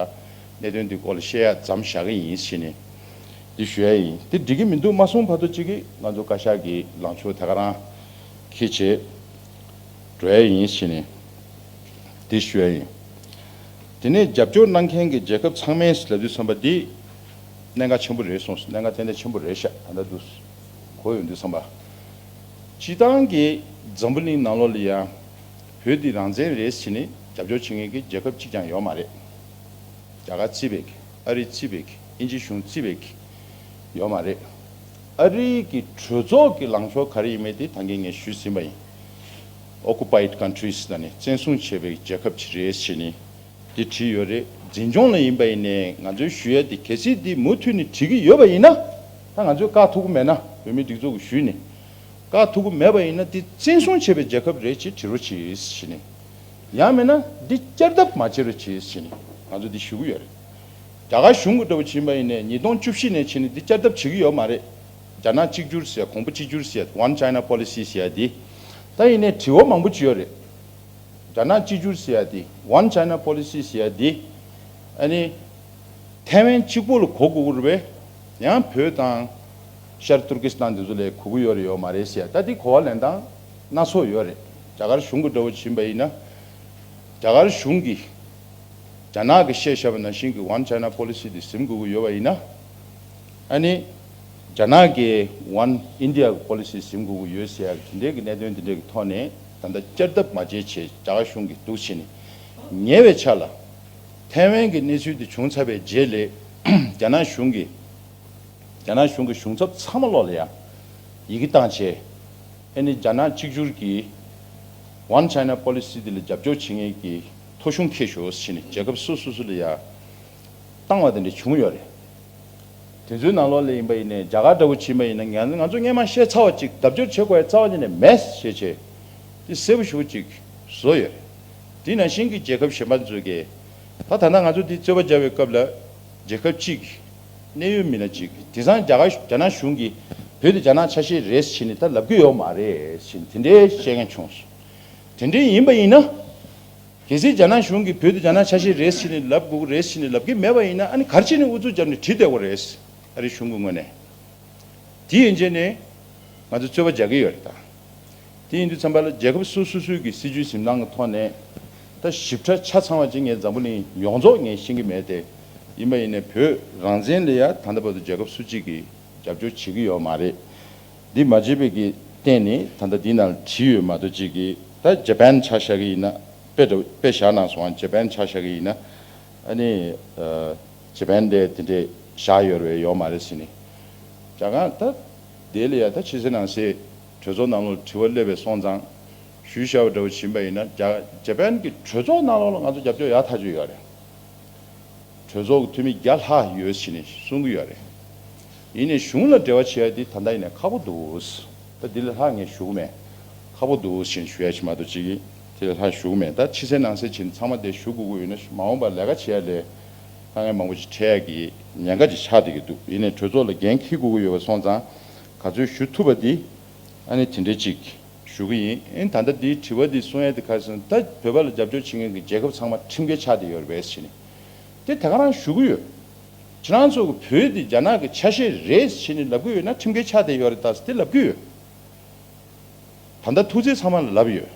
གནད་དོན་འདི་སྐོར་ལ་བཤད་ཡ་མཚམས་བཞག་གི་ཡིན་ཕྱིན་ནས། འདི་ཞུ་ཡ་ཡིན། དེ་འགྲིག་གི་མི་འདུག་མ་གསུངས་བར་དུ་གཅིག་གིས་ང་ཚོ་བཀའ་ཤག་གི་ལངས་ཕྱོགས་དེ་ག་རང་འཁྱེར་བྱས་འགྲོ་ཡ་ཡིན་ཕྱིན་ནས། འདི་ཞུ་ཡ་ཡིན། དེ་ནས་རྒྱབ་སྐྱོར་གནང་མཁན་གྱི་རྒྱལ་ཁབ་ཚང་མས་ལབ་དུས་ཙམ་པ་འདི་གནད་འགག་ཆེན་པོ་རེད་གསུངས་སོང་། གནད་འགག་ཏན་ཏན་ཆེན་པོ་རེད་ཤག་ད་ལྟ་འདུག་གོ་ཡོང་དུས་ཙམ་པ། སྤྱིར་བཏང་གི་འཛམ་བུ་གླིང་ནང་ལོགས་ལ་ཡ་བོད་འདི་རང་བཙན་རེད་ཟེར་ནས་རྒྱབ་སྐྱོར་བྱེད་མཁན་གྱི་རྒྱལ་ཁབ་གཅིག་ཀྱང་ཡོད་མ་རེད། རྒྱ་གར་རྩིས་པའི་གི། ཨ་རི་རྩིས་པའི་གི། དབྱིན་ཇི་གཞུང་རྩིས་པའི་གི་ཡོད་མ་རེད། ཨ་རིའི་གི་གྲོས་ཚོགས་ཀྱི་ལངས་ཕྱོགས་ག་རེ་ཡིན་མིན་དེ་ད་གིན་ངས་ཞུས་ཟིན་པ་ཡིན། Occupied countries ལབ་ནས་བཙན་བཟུང་བྱས་པའི་རྒྱལ་ཁབ་ཅིག་རེད་ཟེར་ནས་དེ་བྲིས་ཡོད་རེད། འཛིན་སྐྱོང་ལ་ཡིན་པ་ཡིན་ནའི་ང་ཚོའི་ཞུ་ཡ་དེ་གལ་སྲིད་དེ་མུ་མཐུད་ནས་བྲིས་ཀྱི་ཡོད་པ་ཡིན་ན། ད་ང་ཚོས་བཀག་ཐུབ་ཀྱི་མེད་ན། བོད་མིའི་སྒྲིག་འཛུགས་ཀྱི་ཞུས་ནས་བཀག་ཐུབ་ཀྱི་མེད་པ་ཡིན་ན། དེ་བཙན་བཟུང་བྱས་པའི་རྒྱལ་ཁབ་རེད་ཅེས་བྲི་རོགས་གྱིས་ཟེར་ནས། ཡང་མིན་ན་འདི་བསྐྱར་ལྡབ་མ་བྱེད་རོགས་གྱིས་ཟེར་ནས་ང་ཚོ་འདི་ཞུ་གི་ཡོད་རེད། རྒྱ་གར་གཞུང་གི་འདྲ་བོ་ཕྱིན་པ་ཡིན་ནའི་ཉིས་སྟོང་བཅུ་བཞི་ནས་ཕྱིན་ནས་འདི་བསྐྱར་ལྡབ་བྱེད་ཀྱི་ཡོད་མ་རེད། རྒྱ་ནག་གཅིག་གྱུར་ཟེར་ཡ། གོང་བུ་གཅིག་གྱུར་ཟེར་ཡ། One China Policy ཟེར་ཡ་འདི། ད་ཡིན་ནའི་དྲི་བ་མང་པོ་ཅིག་ཡོད་རེད། རྒྱ་ནག་གཅིག་གྱུར་ཟེར་ཡ་འདི། One China Policy ཟེར་ཡ་འདི། ཨ་ནི། ཐའེ་ཝན་གཅིག་པོ་ལ་གོ་དགོས་ཀྱི་རེད་པས། ཡང་བོད་དང་། ཤར་ཏུར་ཀི་སི་ཐན་འདི་ཚོ་ལ་གོ་གི་ཡོད་རེད་ཡོད་མ་རེད་ཟེར་ཡ། ད་འདི་གོ་བ་ལེན་སྟངས་སྣ་ཚོགས་ཡོད་རེད། རྒྱ་གར་གཞུང་གི་འདྲ་བོ་ཕྱིན་པ་ཡིན་ན། རྒྱ་གར་གཞུང་གིས། རྒྱ་ནག་གིས་བཤད་བཞག་པ་ནང་བཞིན་གྱི་One China Policy དེ་ཟིན་དགོས་ཀྱི་ཡོད་པ་ཡིན་ན། ཨ་ནི། རྒྱ་ནག་གིས་One India གི་Policy ཟིན་དགོས་ཀྱི་ཡོད་ཟེར་ཡག་དེ་འདྲའི་གི་གནད་དོན་དེ་འདྲའི་གི་ཐོག་ནས་ད་ལྟ་བསྐྱར་ལྡབ་མ་བྱེད་ཆེད་རྒྱ་གར་གཞུང་གིས་འདུག་བྱས་ནས་ཉེ་བའི་ཆར་ལ་ཐའེ་ཝན་གྱི་གནས་ཚུལ་དེ་བྱུང་ཚར་བའི་རྗེས་ལ་རྒྱ་ནག་གཞུང་གིས། རྒྱ་ནག་གཞུང་གི་གཞུང་ཚབ་ཚང་མ་ལོག་ལ་ཡ་ཡི་གེ་བཏང་བྱས། ཨ་ནི་རྒྱ་ནག་གཅིག་གྱུར་གྱི་One China Policy དེ་ལ་རྒྱབ་སྐྱོར་བྱེད་མཁན་གྱི་ཐོ་གཞུང་འཁྱེར་ཤོག་ཟེར་ནས་རྒྱལ་ཁབ་སོ་སོ་སོ་ལ་ཡ་བཏང་བ་དེ་འདྲ་བྱུང་ཡོད་རེད། དེ་ཚོའི་ནང་ལོགས་ལ་ཡིན་པ་ཡིན་ནའི་རྒྱ་གར་འདྲ་བོ་ཕྱིན་པ་ཡིན་ན་ང་ང་ཚོ་སྔས་མ་བཤད་ཚར་བ་ཅིག་རྒྱབ་སྐྱོར་བྱེད་དགོས་ཡ་རྩ་བ་ཉིད་ནས་མེད་ཞེས་བྱས། དེ་གསལ་པོ་ཞེ་པོ་ཅིག་བཟོ་ཡོད་རེད། དེ་ནང་བཞིན་གྱི་རྒྱལ་ཁབ་གཞན་པ་ཚོས་ཀྱིས་ད་ད་ལྟ་ང་ཚོ་འདི་རྩོད་པ་རྒྱག་པའི་སྐབས་ལ་རྒྱལ་ཁབ་གཅིག་གནད་ཡོད་མི་སྣ་གཅིག་དེང་སང་རྒྱ་གར་རྒྱ་ནག་གཞུང་གིས་བོད་དེ་རྒྱ་ནག་ཆ་ཤས་རེད་ཟེར་ནས་ད་ལབ་ཀྱི་ཡོད་མ་རེད་ཟེར་ནས་དེ་འདྲའི་བཤད་མཁན་བྱུང་སོང་། དེ་འདྲའི་ཡིན་པ་ཡིན་ན། གལ་སྲིད་རྒྱ་ནག་གཞུང་གིས་བོད་དེ་རྒྱ་ནག་ཆ་ཤས་རེད་ཟེར་ནས་ལབ་དགོས་ཀྱི་རེད་ཟེར་ནས་ལབ་ཀྱི་མེད་པ་ཡིན་ན། ཨ་ནི་ག་རེ་བྱས་ནས་ཨུ་ཚུགས་བརྒྱབ་ནས་བྲིས་བསྡད་དགོས་རེད། ཨ་རི་གཞུང་གི་ངོས་ནས། དེ་ཡན་ཆད་ནས་ང་ཚོ་རྩོད་པ་རྒྱག་གི་ཡོད་རེད་ད། དེ་ཡིན་དུས་ཙམ་པ་ལ་རྒྱལ་ཁབ་སོ་སོ་སོའི་གི་སྲིད་ཇུས་འཛིན་སྟངས་ཀྱི་ཐོག་ནས་ད་ཞིབ་ཕྲ་ཆ་ཚང་བ་ཅིག་ངས་འཛམ་བུ་གླིང་ཡོངས་རྫོགས་ངས་ཤེས་ཀྱི་མེད་དེ། ཡིན་པ་ཡིན་ནའི་བོད་རང་བཙན་ལ་ཡ་ད་ལྟ་བར་དུ་རྒྱལ་ཁབ་སུ་གཅིག་གིས་རྒྱབ་སྐྱོར་བྱེད་ཀྱི་ཡོད་མ་རེད། འདི་མ་བྱས་པའི་གི་སྟེང་ནས་ད་ལྟ་འདི་ནང་བྲིས་ཡོད་མ་གཏོགས་ཅིག་གིས་ད་ཇ་པན་ཆ་བཞག་གི་ཡིན་ན། དཔེ་འདྲ་དཔེ་བཞག་གནང་སོང་། ཇ་པན་ཆ་བཞག་གི་ཡིན་ན། ཨ་ནི། ཇ་པན་དེ་དེ་འདྲས་བཞག་ཡོད་རེད་ཡོད་མ་རེད་ཟེར་ནས། རྒྱ་གར་ད་དེ་ལ་ཡ་ད་ཕྱི་གསལ་ནང་གསལ་གྲོས་ཚོགས་ནང་ལོགས་དྲི་བ་སླེབས་པའི་སོང་ཙང་ཞུས་བཞག་པ་འདྲ་བོ་ཕྱིན་པ་ཡིན་ན། རྒྱ་ཇ་པན་གྱི་གྲོས་ཚོགས་ནང་ལོགས་ལ་ང་ཚོ་རྒྱབ་སྐྱོར་ཡག་ཐག་ཆོད་ཡོད་རེད། གྲོས་ཚོགས་ཀྱི་འཐུས་མི་བརྒྱ་ལྷག་ཡོད་ཟེར་ནས་གསུང་གི་ཡོད་རེད། ཡིན་ནའི་གཞུང་ལ་འབྲེལ་བ་བྱེད་ཡ་དེ་ད་ལྟ་ཡིན་ནའི་ཁག་པོ་འདུག་ད་འདི་ལས་ལྷག་ངས་ཞུ་གི་མེད། ཁག་པོ་འདུག་ཟེར་ནས་ཞུ་ཡ་ཞིག་མ་གཏོགས་ཅིག་གིས་དེ་ལས་ལྷག་ཞུ་གི་མེད། ད་ཕྱི་གསལ་ནང་གསལ་བྱས་ནས་ཚང་མ་དེ་ཞུ་དགོས་ཀྱི་ཡོད་ན། མ་འོངས་པར་ལས་ཀ་བྱེད་ཡ་ལས་དཀའ་ངལ་མང་པོ་ཞིག་འཕྲད་ཡ་གི་ཉེན་ཁ་ཅིག་ཆགས་བསྡད་ཀྱི་འདུག་ཡིན་ནའི་གྲོས་ཚོགས་ལ་འགན་འཁྱེར་དགོས་ཀྱི་ཡོད་པ་སོང་ཙང་། ག་ཚོད་ཞུ་ཐུབ་པ་འདི་ཨ་ནི་དེ་འདྲས་ཅིག་ཞུ་གི་ཡིན། ཨེ་ད་ལྟ་འདིའི་དྲི་བ་འདི་གསུང་ཡ་དེ་ག་རེ་ཟེར་ན། ད་བོད་པ་ལ་རྒྱབ་སྐྱོར་བྱེད་མཁན་གྱི་རྒྱལ་ཁབ་ཚང་མ་ཁྲིམས་འགལ་ཆགས་བསྡད་ཡོད་རེད་པས་ཟེར་ནས། དེ་ད་ག་རང་ཞུ་གི་ཡོད། ཁྱེད་རང་ཚོ་གི་བོད་འདི་རྒྱ་ནག་གི་ཆ་ཤས་རེད་ཟེར་ནས་ལབ་གི་ཡོད་ན། ཁྲིམས་འགལ་ཆགས་བསྡད་ཡོད་རེད་ད་ཟེར་དེ་ལབ་གི་ཡོད། ད་ལྟ་ཐུགས་བརྩེ་ཚང་མ་ལ་ལབ་ཡོད།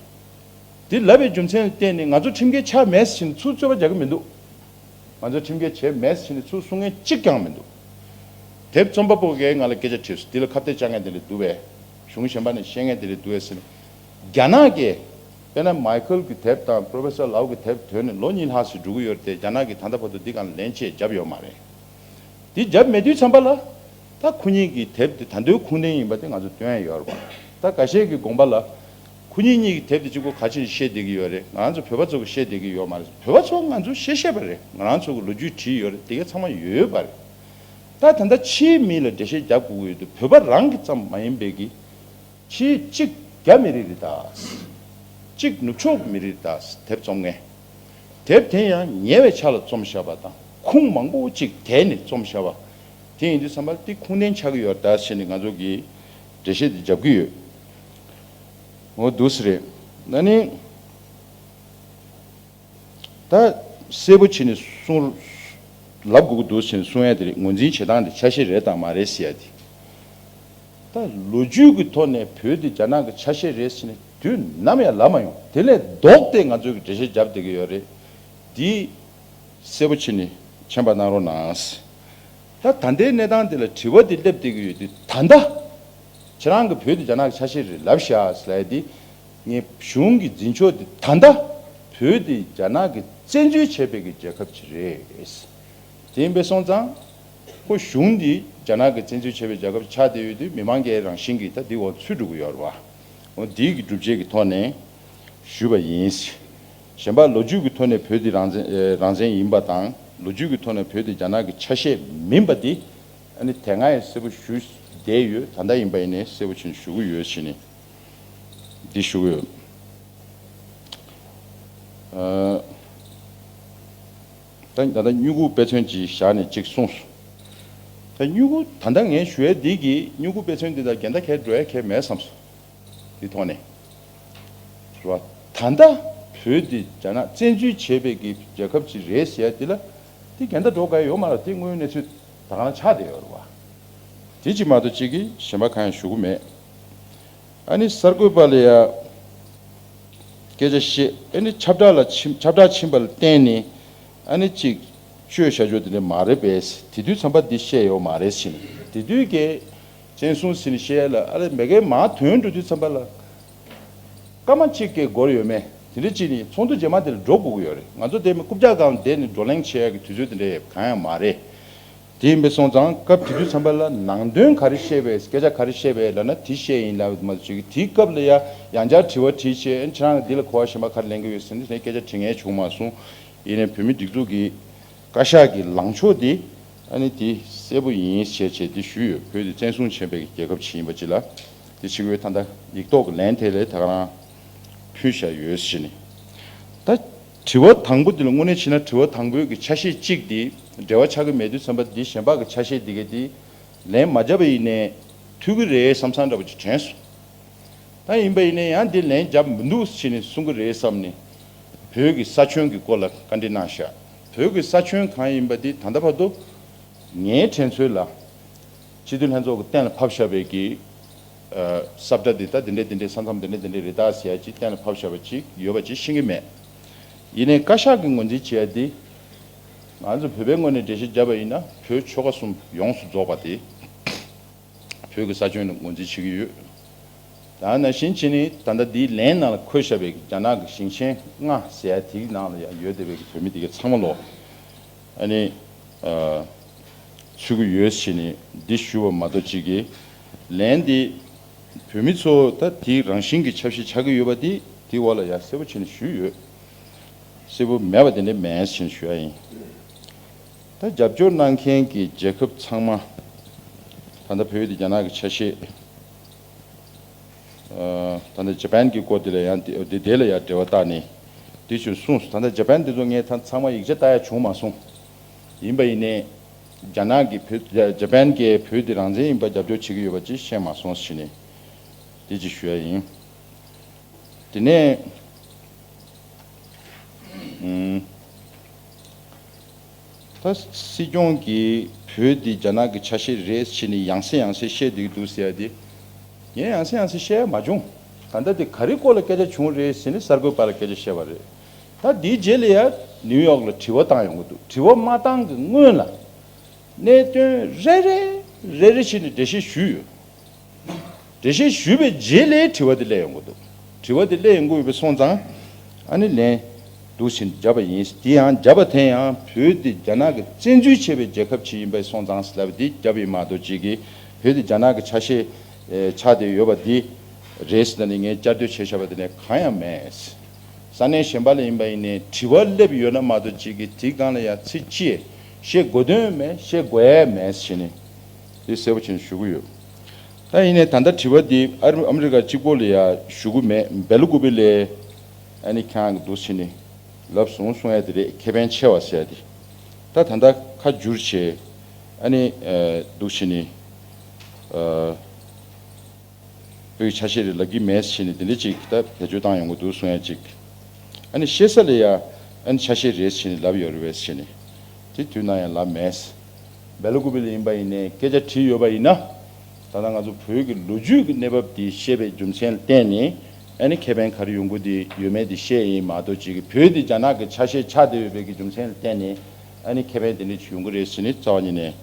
དེ་ལབ་པའི་རྒྱུ་མཚན་ལ་བརྟེན་ནས་ང་ཚོ་ཁྲིམས་འགལ་ཆགས་མེད་ཟེར་ནས་ཚུར་རྩོད་པ་རྒྱག་གི་མི་འདུག་ང་ཚོ་ཁྲིམས་འགལ་བྱས་མེད་ཟེར་ནས་ཚུར་གསུང་མཁན་གཅིག་ཀྱང་མི་འདུག་དེབ་རྩོམ་པ་པོ་གིས་ང་ལ་སྐད་ཆ་དྲིས་སོང་། འདི་ལ་ཁ་གཏད་བཅག་མཁན་དེ་འདྲ་འདུག་པས། གཞུང་གཞན་པ་ནས་བཤད་མཁན་དེ་འདྲ་འདུག་པས་ཟེར་ནས། རྒྱ་ནག་གིས་དཔེར་ན་མའི་ཁལ་གྱི་དེབ་དང་པོ་རོ་ཕེ་སར་ལའོ་གི་དེབ་ཐོན་ནས་ལོ་གཉིས་ལྷག་ཙམ་འགྲོ་གི་ཡོད་རེད་དེ། རྒྱ་ནག་གིས་ད་ལྟ་བར་དུ་འདི་སྒང་ལ་ལན་ཆད་བརྒྱབ་ཡོད་མ་རེད། འདི་བརྒྱབ་མེད་དུས་ཙམ་པ་ལ། ད་ཁོ་གཉིས་ཀྱི་དེབ་དེ་ད་དུང་ཁུངས་ལྡན་ཡིན་པ་དེ་ང་ཚོ་སྟོན་ཡ་ཡོད་རེད་པ། ད་འགའ་ཤས་ཀྱི་དགོངས་པ་ལ། ཕུ་ཉིན་གཉིས་ཀྱི་དེབ་དེ་གཅིག་པོ་ག་ཅིག་བཤད་བསྡད་ཀྱི་ཡོད་རེད། ང་ཚོ་བོད་པ་ཚོ་གི་བཤད་བསྡད་ཀྱི་ཡོད་མ་རེད། བོད་པ་ཚོ་ང་ཚོ་བཤད་བཤད་པ་རེད། ང་རང་ཚོ་གི་ལོ་རྒྱུས་བྲིས་ཡོད་རེད། དེ་གའི་ཚང་མ་ཡོད་པ་རེད། ད་ད་ལྟ་ཕྱིའི་མི་ལ་འགྲེལ་བཤད་རྒྱབ་དགོས་ཀྱི་ཡོད་དུས་བོད་པ་རང་གི་ཙམ་མ་ཡིན་པའི་གི། ཕྱིའི་གཅིག་རྒྱ་མི་རིགས་རེད་ད། གཅིག་ནུབ་ཕྱོགས་མི་རིགས་རེད་ད། དེབ་རྩོམ་མཁན། དེབ་དེ་ཡང་ཉེ་བའི་ཆ་ལ་རྩོམ་བཞག་པ་དང་ཁུངས་མང་པོ་གཅིག་དེད་ནས་རྩོམ་བཞག་པ། དེ་ཡིན་དུས་ཙམ་པ་དེ་ཁུངས་ལྡན་ཆགས་ཀྱི་ཡོད་རེད་ད་ཟེར་ནས་ང་ཚོ་གིས་འགྲེལ་བཤད་དེ་རྒྱབ་ཀྱི་ཡོད། འོ་འདུག་སེ་རེད། ན་ནི། ད་གསལ་པོ་བྱས་ནས་གསུང་། ལབ་དགོས་ཀྱི་འདུག་ཟེར་ནས་གསུང་ཡ་དེ་རེད། ངོས་འཛིན་བྱེད་སྟངས་དེ་ཆ་ཤས་རེད་དང་མ་རེད་ཟེར་ཡ་དེ། ད་ལོ་རྒྱུས་ཀྱི་ཐོག་ནས་བོད་དེ་རྒྱ་ནག་གི་ཆ་ཤས་རེད་ཟེར་ནས་དུས་ནམ་ཡང་ལབ་མ་ཡོང་། དེ་ལས་ལྡོག་སྟེ་ང་ཚོས་ཀྱི་འགྲེལ་བཤད་བརྒྱབ་བསྡད་ཀྱི་ཡོད་རེད། འདི་གསལ་པོ་བྱས་ནས་མཁྱེན་པ་གནང་རོགས་གནང་། ད་ད་ལྟའི་གནས་སྟངས་འདི་ལ་དྲི་བ་འདི་སླེབས་བསྡད་ཀྱི་ཡོད་དུས་ད་ལྟ། ཁྱེད་རང་གིས་བོད་དེ་རྒྱ་ནག་གི་ཆ་ཤས་རེད་ལབ་བཞག་ཟེར་ཡ་འདི། ངས་གཞུང་གི་འཛིན་ཕྱོགས་འདི་ད་ལྟ་བོད་དེ་རྒྱ་ནག་གིས་བཙན་འཛུལ་བྱས་པའི་གི་རྒྱལ་ཁབ་ཅིག་རེད། དེ་ཡིན་པས་སོང་ཙང་། ཁོ་གཞུང་འདི་རྒྱ་ནག་གིས་བཙན་འཛུལ་བྱས་པའི་རྒྱལ་ཁབ་ཆགས་བསྡད་ཡོད་དུས་མི་མང་གི་རང་བཞིན་གྱིས་ད་འདི་འོག་ཚུད་འགྲོ་གི་ཡོད་རེད་བ། འོ་འདི་གི་སྒྲུབ་བྱེད་ཀྱི་ཐོག་ནས་ཞུས་པ་ཡིན། གཞན་པ་ལོ་རྒྱུས་ཀྱི་ཐོག་ནས་བོད་འདི་རང་བཙན་ཨེ་རང་བཙན་ཡིན་པ་དང་ལོ་རྒྱུས་ཀྱི་ཐོག་ནས་བོད་འདི་རྒྱ་ནག་གི་ཆ་ཤས་མིན་པ་འདི། ཨ་ནི་དེ་སྔ་ཡང་གསལ་པོ་ཞུས་བསྡད་ཡོད། ད་ལྟ་ཡིན་པ་ཡིན་ནའི་གསལ་པོ་བྱས་ནས་ཞུ་གི་ཡོད་ཟེར་ནས་འདི་ཞུ་གི་ཡོད། ཨ། ད་ད་ལྟ་སྨྱུ་གུ་དཔེ་མཚོན་ཅིག་བཞག་ནས་ཅིག་གསུངས་སོང་། ད་སྨྱུ་གུ་ད་ལྟ་ངས་ཞུ་ཡ་འདི་གིས་སྨྱུ་གུ་དཔེ་མཚོན་འདི་དང་འགལ་ཟླ་གང་འགྲོ་ཡ་གང་མེད་བསམ་སོང་། འདི་ཐོག་ནས། རེད་བ། ད་ལྟ་བོད་འདི་རྒྱ་ནག་བཙན་འཛུལ་བྱས་པའི་གི་རྒྱལ་ཁབ་ཅིག་རེད་ཟེར་ཡ་འདི་ལ། འདི་འགལ་ཟླ་འགྲོ་ག་ཡོད་མ་རེད། འདི་དངོས་ཡོད་གནས་ཚུལ་ད་ག་རང་ཆགས་བསྡད་ཡོད་རེད་བ། དེ་གཅིག་མ་གཏོགས་གཅིག་གིས་གཞན་པ་གང་ཡང་ཞུ་གི་མེད། ཨ་ནི་གསར་འགོད་པ་ལ་ཡ་སྐད་ཆ་བཤད། ཨ་ནི་ཁྱབ་བསྒྲགས་ལ་ཕྱིན། ཁྱབ་བསྒྲགས་ཕྱིན་པ་ལ་བརྟེན་ནས་ཨ་ནི་གཅིག་བཅོས་བྱ་རྒྱུ་དེ་འདྲ་མ་རེད་པས། དེ་དུས་ཙམ་པ་འདི་བཤད་ཡོད་མ་རེད་ཟེར་ནས། དེ་དུས་ཀྱི་བཙན་བཟུང་ཟེར་ནས་བཤད་ཡ་ལ་ཨ་ལས་མེ་གའི་མར་ཐོན་འགྲོ་དུས་ཙམ་པ་ལ། སྐར་མ་གཅིག་གི་འགོར་ཡོད་མེད་དེ་འདྲ་ཅིག་ནི་ཚོགས་འདུ་རྗེས་མ་དེ་ལ་འགྲོ་དགོས་ཀྱི་ཡོད་རེད། ང་ཚོ་དེ་མི་རྐུབ་བཀྱག་སྒང་བསྡད་ནས་བགྲོ་གླེང་བྱེད་ཡ་གི་དུས་ཚོད་དེ་འདྲ་གང་ཡང་མ་རེད། དེ་ཡིན་པས་སོང་ཙང་སྐབས་དེ་དུས་ཙམ་པ་ལ་ནང་དོན་ག་རེ་བཤད་པས། སྐད་ཆ་ག་རེ་བཤད་པས་ལབ་ན་དེ་བཤད་ཡིན་ལབ་མ་གཏོགས་ཅིག་དེའི་སྐབས་ལ་ཡ་ཡང་བསྐྱར་དྲི་བ་དྲིས་བྱས། ཨ་ནི་ཁྱེད་རང་གིས་འདི་ལ་གོ་བ་གཞན་པ་ག་རེ་ལེན་གི་ཡོད་ཟེར་ནས་དེ་སྐད་ཆ་དྲི་མཁན་བྱུང་མ་སོང་། ཡིན་ནའི་བོད་མི་སྒྲིག་འཛུགས་ཀྱི་བཀའ་ཤག་གི་ལངས་ཕྱོགས་དེ་ཨ་ནི་དེ་གསལ་པོ་ཡིན་ཞེས་བྱས་དེ་ཞུས་ཡོད། བོད་དེ་བཙན་བཟུང་བྱས་པའི་རྒྱལ་ཁབ་ཅིག་ཡིན་པ་ཅིག་ལ། དེ་ཕྱི་གོས་ད་ལྟ་ཡིག་ཐོག་གི་ལན་དེ་ལས་ད་ག་རང་ཕུལ་བཞག་ཡོད་ཟེར་ནས། ད་དྲི་བ་དང་པོ་དེ་ལ་དངོས་གནས་བྱས་ན་དྲི་བ་དང་པོའི་གི་ཆ་ཤས་གཅིག་དེ་འབྲེལ་བ་ཆགས་ཀྱི་མེད་དུས་ཙམ་པ་འདི་གཞན་པ་གི་ཆ་ཤས་དེ་ག་དེ་ལན་མ་བརྒྱབ་པ་ཡིན་ནའི་ཐུབ་ཀྱི་རེད་བསམ་བསམ་འདྲ་པོ་ཅིག་དྲན་སོང་། ད་ཡིན་པ་ཡིན་ནའི་ཡང་འདི་ལན་བརྒྱབ་མི་འདུག་ཟེར་ནས་གསུང་གི་རེད་བསམ་ནས་བོད་ཀྱི་ས་ཁྱོན་གྱི་སྐོར་ལ་བཀའ་འདྲི་གནང་བཞག་བོད་ཀྱི་ས་ཁྱོན་གང་ཡིན་པ་འདི་ད་ལྟ་བར་དུ་ངའི་དྲན་ཚོད་ལ། སྤྱི་འཐུས་ལྷན་ཚོགས་ཀྱིས་གཏན་ལ་ཕབ་བཞག་པའི་གི་ཨ་ས་བཀྲ་འདི་ད་འདི་འདྲས་འདི་འདྲས་ས་མཚམས་འདི་འདྲས་འདི་འདྲས་རེད་ད་ཟེར་ཡ་ཅིག་གཏན་ལ་ཕབ་བཞག་པ་ཅིག་ཡོད་པ་ཅིག་ཤེས་ཀྱི་མེད། ཡིན་ནའི་བཀའ་ཤག་གིས་ངོས་འཛིན་བྱེད་ཡ་འདི། ང་ཚོ་བོད་པའི་ངོས་ནས་འགྲེལ་བཤད་བརྒྱབ་པ་ཡིན་ན་བོད་ཆོལ་ཁ་གསུམ་ཡོངས་སུ་རྫོགས་པ་དེ་བོད་ཀྱི་ས་ཁྱོན་ལ་ངོས་འཛིན་བྱེད་ཀྱི་ཡོད། ད་ནང་བཞིན་བྱས་ནས་ད་ལྟ་འདིའི་ལན་ནང་ལ་འཁོད་བཞག་པའི་རྒྱ་ནག་གི་ཞིང་ཆེན་ལྔ་ཟེར་ཡ་དེའི་ནང་ལ་ཡང་ཡོད་བསྡད་པའི་བོད་མི་དེ་གའི་ཚང་མ་ལོ། ཨ་ནི། ཨ། ཚུད་ཀྱི་ཡོད་ཟེར་ནས་འདི་ཞུ་བ་མ་གཏོགས་གཅིག་གིས་ལན་འདི་བོད་མི་ཚོ་ད་དེའི་རང་བཞིན་གྱི་ཆབ་སྲིད་ཆགས་ཀྱི་ཡོད་པ་འདི་དེའི་འོག་ལ་ཡང་གསལ་པོ་བྱས་ནས་ཞུས་ཡོད། གསལ་པོ་མེད་པ་དེ་འདྲ་མེད་ཟེར་ནས་ཞུ་ཡ་ཡིན། ད་རྒྱབ་སྐྱོར་གནང་མཁན་གྱི་རྒྱལ་ཁབ་ཚང་མ་ད་ལྟ་བོད་དེ་རྒྱ་ནག་གི་ཆ་ཤས། ཨ། ད་ལྟ་ཇ་པན་གྱི་སྐོར་དེ་ལ་ཡང་དེ་དེ་ལ་ཡང་འབྲེལ་བ་བཏགས་ནས་དེ་ཚོ་གསུངས་སོང་། ད་ལྟ་ཇ་པན་དེ་ཚོ་ངས་ད་ཚང་མ་ཡིག་ཆ་ལྟ་ཡ་བྱུང་མ་སོང་། ཡིན་པ་ཡིན་ནའི་རྒྱ་ནག་གིས་བོད་ཇ་པན་གྱིས་བོད་དེ་རང་བཙན་ཡིན་པ་རྒྱབ་སྐྱོར་བྱེད་ཀྱི་ཡོད་པ་ཅིག་ཤེས་མ་སོང་ཟེར་ནས་དེ་ཅིག་ཞུ་ཡ་ཡིན། དེ་ནས་ཨུམ། ད་སྲིད་སྐྱོང་གིས་བོད་འདི་རྒྱ་ནག་གི་ཆ་ཤས་རེད་ཟེར་ནས་ཡང་སེ་ཡང་སེ་བཤད་བསྡད་ཀྱི་འདུག་ཟེར་ཡ་དེ། ངས་ཡང་སེ་ཡང་སེ་བཤད་ཡ་མ་བྱུང་། ད་ལྟ་དེ་ག་རེ་སྐོར་ལ་སྐད་ཆ་བྱུང་རེད་ཟེར་ནས་གསར་འགོད་པ་ལ་སྐད་ཆ་བཤད་པ་རེད། ད་དེའི་རྗེས་ལ་ཡ་ནིའུ་ཡོག་ལ་དྲི་བ་བཏང་ཡོང་གི་འདུག་དྲི་བ་མ་བཏང་གི་སྔོན་ལ་གནད་དོན་རེ་རེ་རེ་རེ་བྱས་ནས་འགྲེལ་བཤད་ཞུས་ཡོད། འགྲེལ་བཤད་ཞུས་པའི་རྗེས་ལ་དྲི་བ་དེ་སླེབས་ཡོང་གི་འདུག་དྲི་བ་དེ་སླེབས་ཡོང་གི་ཡོད་པ་སོང་ཙང་། ཨ་ནི་ལན་འདུག་ཟེར་བརྒྱབ་པ་ཡིན། དེ་ཡང་བརྒྱབ་པ་དེ་ཡང་བོད་དེ་རྒྱ་ནག་གིས་བཙན་འཛུལ་བྱས་པའི་རྒྱལ་ཁབ་ཅིག་ཡིན་པ་སོང་ཙང་ཟེར་ལབ་པ་དེ་བརྒྱབ་པ་ཡིན་མ་གཏོགས་ཅིག་གིས་བོད་དེ་རྒྱ་ནག་གི་ཆ་ཤས་ཆགས་བསྡད་ཡོད་པ་དེ་ རེད་ཟེར་ནས་ངས་བསྐྱར་ཟློས་བྱས་བཞག་པ་དེ་ནས་གང་ཡང་མེད། ས་གནས་གཞན་པ་ལ་ཡིན་པ་ཡིན་ནའི་དྲི་བ་སླེབས་ཡོད་ན་མ་གཏོགས་ཅིག་གིས་དེའི་སྒང་ལ་ཡང་ཚིག་གཅིག་བཤད་དགོས་དོན་མེད། བཤད་དགོས་ཡ་མེད་ཟེར་ནས་དེ་གསལ་པོ་བྱས་ནས་ཞུ་གི་ཡོད། ད་ཡིན་ནའི་ད་ལྟ་དྲི་བ་འདི་ཨ་རི་ཨ་མི་རི་ཀ་གཅིག་པོ་ལ་ཡང་ཞུ་གི་མེད། སྦེལ་ཀོབ་ལ་ཨ་ནི་ཁྱེད་རང་གི་འདུག་བྱས་ནས་ལབ་སོང་གསུང་ཡ་དེ་རེད། ཁེ་ཕན་ཆེ་བ་ཟེར་ཡ་དེ། ད་ད་ལྟ་ཁ་བསྒྱུར་བྱས་ཨ་ནི་འདུག་བྱས་ནས། བོད་ཀྱི་ཆ་ཤས་རེད་ལབ་ཀྱི་མེད་ཟེར་ནས་དེ་འདྲ་ཅིག་ད་བེད་སྤྱོད་བཏང་ཡོང་གི་འདུག་གསུང་ཡ་ཅིག་ཨ་ནི་ཤེས་ས་ལ་ཡ་ཨ་ནི་ཆ་ཤས་རེད་ཟེར་ནས་ལབ་ཡོད་རེད་པས་ཟེར་ནས་དེ་དུས་ན་ཡང་ལབ་མེད། སྦེལ་ཀོབ་ལ་ཡིན་པ་ཡིན་ནའི་སྐད་ཆ་དྲིས་ཡོད་པ་ཡིན་ན། ད་ལྟ་ང་ཚོ་བོད་ཀྱི་ལོ་རྒྱུས་ཀྱི་གནས་བབ་དེ་ཤེས་པའི་རྒྱུ་མཚན་ལ་བརྟེན་ནས་ཨ་ནི་ཁེ་ཕན་ག་རེ་ཡོང་གི་དེ་ཡོད་མེད་དེ་བཤད་ཡིན་མ་གཏོགས་ཅིག་གི་བོད་དེ་རྒྱ་ནག་གི་ཆ་ཤས་ཆགས་བསྡད་ཡོད་པའི་གི་རྒྱུ་མཚན་ལ་བརྟེན་ནས་ཨ་ནི་ཁེ་ཕན་དེ་འདྲ་ཅིག་ཡོང་གི་རེད་ཟེར་ནས་རྩ་བ་ཉིད་ནས་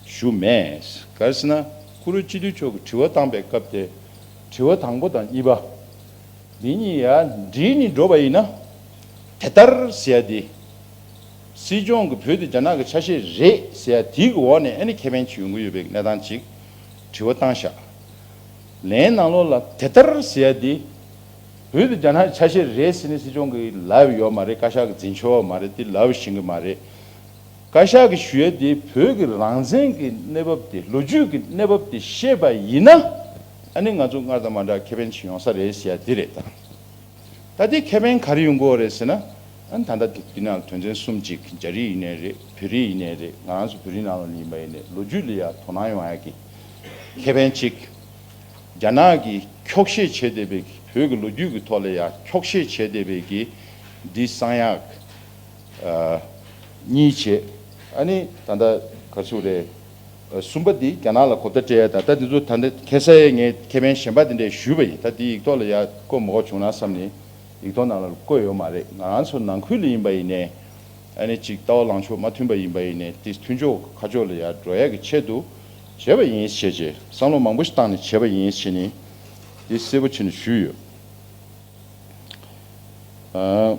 ཞུ་མེད། ག་རེ་ཟེར་ན་ཁུ་རུ་སྤྱི་འཐུས་མཆོག་གིས་དྲི་བ་བཏང་པའི་སྐབས་དེ། དྲི་བ་དང་པོ་དང་གཉིས་པ། འདི་གཉིས་ཡ་འགྲིག་ནི་འགྲོ་བ་ཡིན་ན། དེ་ལྟར་ཟེར་ཡ་དེ། སྲིད་སྐྱོང་གི་བོད་དེ་རྒྱ་ནག་གི་ཆ་ཤས་རེད་ཟེར་ཡ་དེའི་གི་འོག་ནས་ཨ་ནི་ཁེ་ཕན་ཅིག་ཡོང་གི་ཡོད་པའི་གནས་སྟངས་ཅིག་དྲི་བ་བཏང་ཤག་ལན་ནང་ལོགས་ལ་དེ་ལྟར་ཟེར་ཡ་དེ། བོད་དེ་རྒྱ་ནག་གི་ཆ་ཤས་རེད་ཟེར་ནས་སྲིད་སྐྱོང་གིས་ལབ་ཡོད་མ་རེད། བཀའ་ཤག་གིས་འཛིན་ཆོག་མ་རེད། དེ་ལབ་ཤེས་ཀྱི་མ་རེད། བཀའ་ཤག་གིས་ཞུ་ཡ་དེ་བོད་ཀྱི་རང་བཙན་གྱི་གནས་བབ་དེ་ལོ་རྒྱུས་ཀྱི་གནས་བབ་དེ་ཤེས་པ་ཡིན་ན། ཨ་ནི་ང་ཚོ་སྔར་དང་མ་འདྲ་ཁེ་ཕན་ཅིག་ཡོང་ས་རེད་ཟེར་ཡ་དེ་རེད་ད། ད་དེ་ཁེ་ཕན་ག་རེ་ཡོང་གི་ཡོད་རེད་ཟེར་ན། ཨ་ནི་ད་ལྟ་དེ་དེ་ནང་དོན་ཚན་གསུམ་གཅིག་རྒྱ་རིགས་ཡིན་ནའི་རེད། བོད་རིགས་ཡིན་ནའི་རེད། ང་རང་ཚོ་བོད་རིགས་ནང་ལོགས་ལ་ཡིན་པ་ཡིན་ནའི་ལོ་རྒྱུས་ལ་ཡ་དོ་སྣང་ཡོང་ཡ་གི་ཁེ་ཕན་གཅིག་རྒྱ་ནག་གིས་འཁྱོག་བཤད་བྱས་བསྡད་པའི་བོད་ཀྱི་ལོ་རྒྱུས་ཀྱི་ཐོག་ལ་ཡ་འཁྱོག་བཤད་བྱས་བསྡད་པའི་གི་འདི་གསང་ཡག་གཉིས་བྱས། ཨ་ནི་ད་ལྟ་ག་ཚོད་རེད། གསུམ་པ་འདི་རྒྱ་ནག་ལ་གོ་བརྡ་སྤྲད་ཡ་དང་། ད་འདི་ཚོ་ད་ལྟ་ཁ་སང་ངས་ཁེ་ཕན་གཞན་པ་འདི་འདྲས་ཞུས་པ་ཡིན། ད་འདི་ཡིག་ཐོག་ལ་ཡ་བཀོད་མ་དགོས་བྱུང་ན་བསམ་ནས་ཡིག་ཐོག་ནང་ལ་བཀོད་ཡོད་མ་རེད། ང་རང་ཚོ་ནང་ཁུལ་ལ་ཡིན་པ་ཡིན་ནའི། ཨ་ནི་གཅིག་ལྟ་བ་ལངས་ཕྱོགས་མ་མཐུན་པ་ཡིན་པ་ཡིན་ནའི་དེ་མཐུན་ཕྱོགས་ཁ་ཕྱོགས་ལ་ཡ་འགྲོ་ཡ་གི་ཆེད་དུ་བྱས་པ་ཡིན་ཞེས་བྱས། བསམ་བློ་མང་པོ་ཞིག་བཏང་ནས་བྱས་པ་ཡིན་ཞེས་ནི་དེ་གསལ་པོ་བྱས་ནས་ཞུས་ཡོད། ཨ།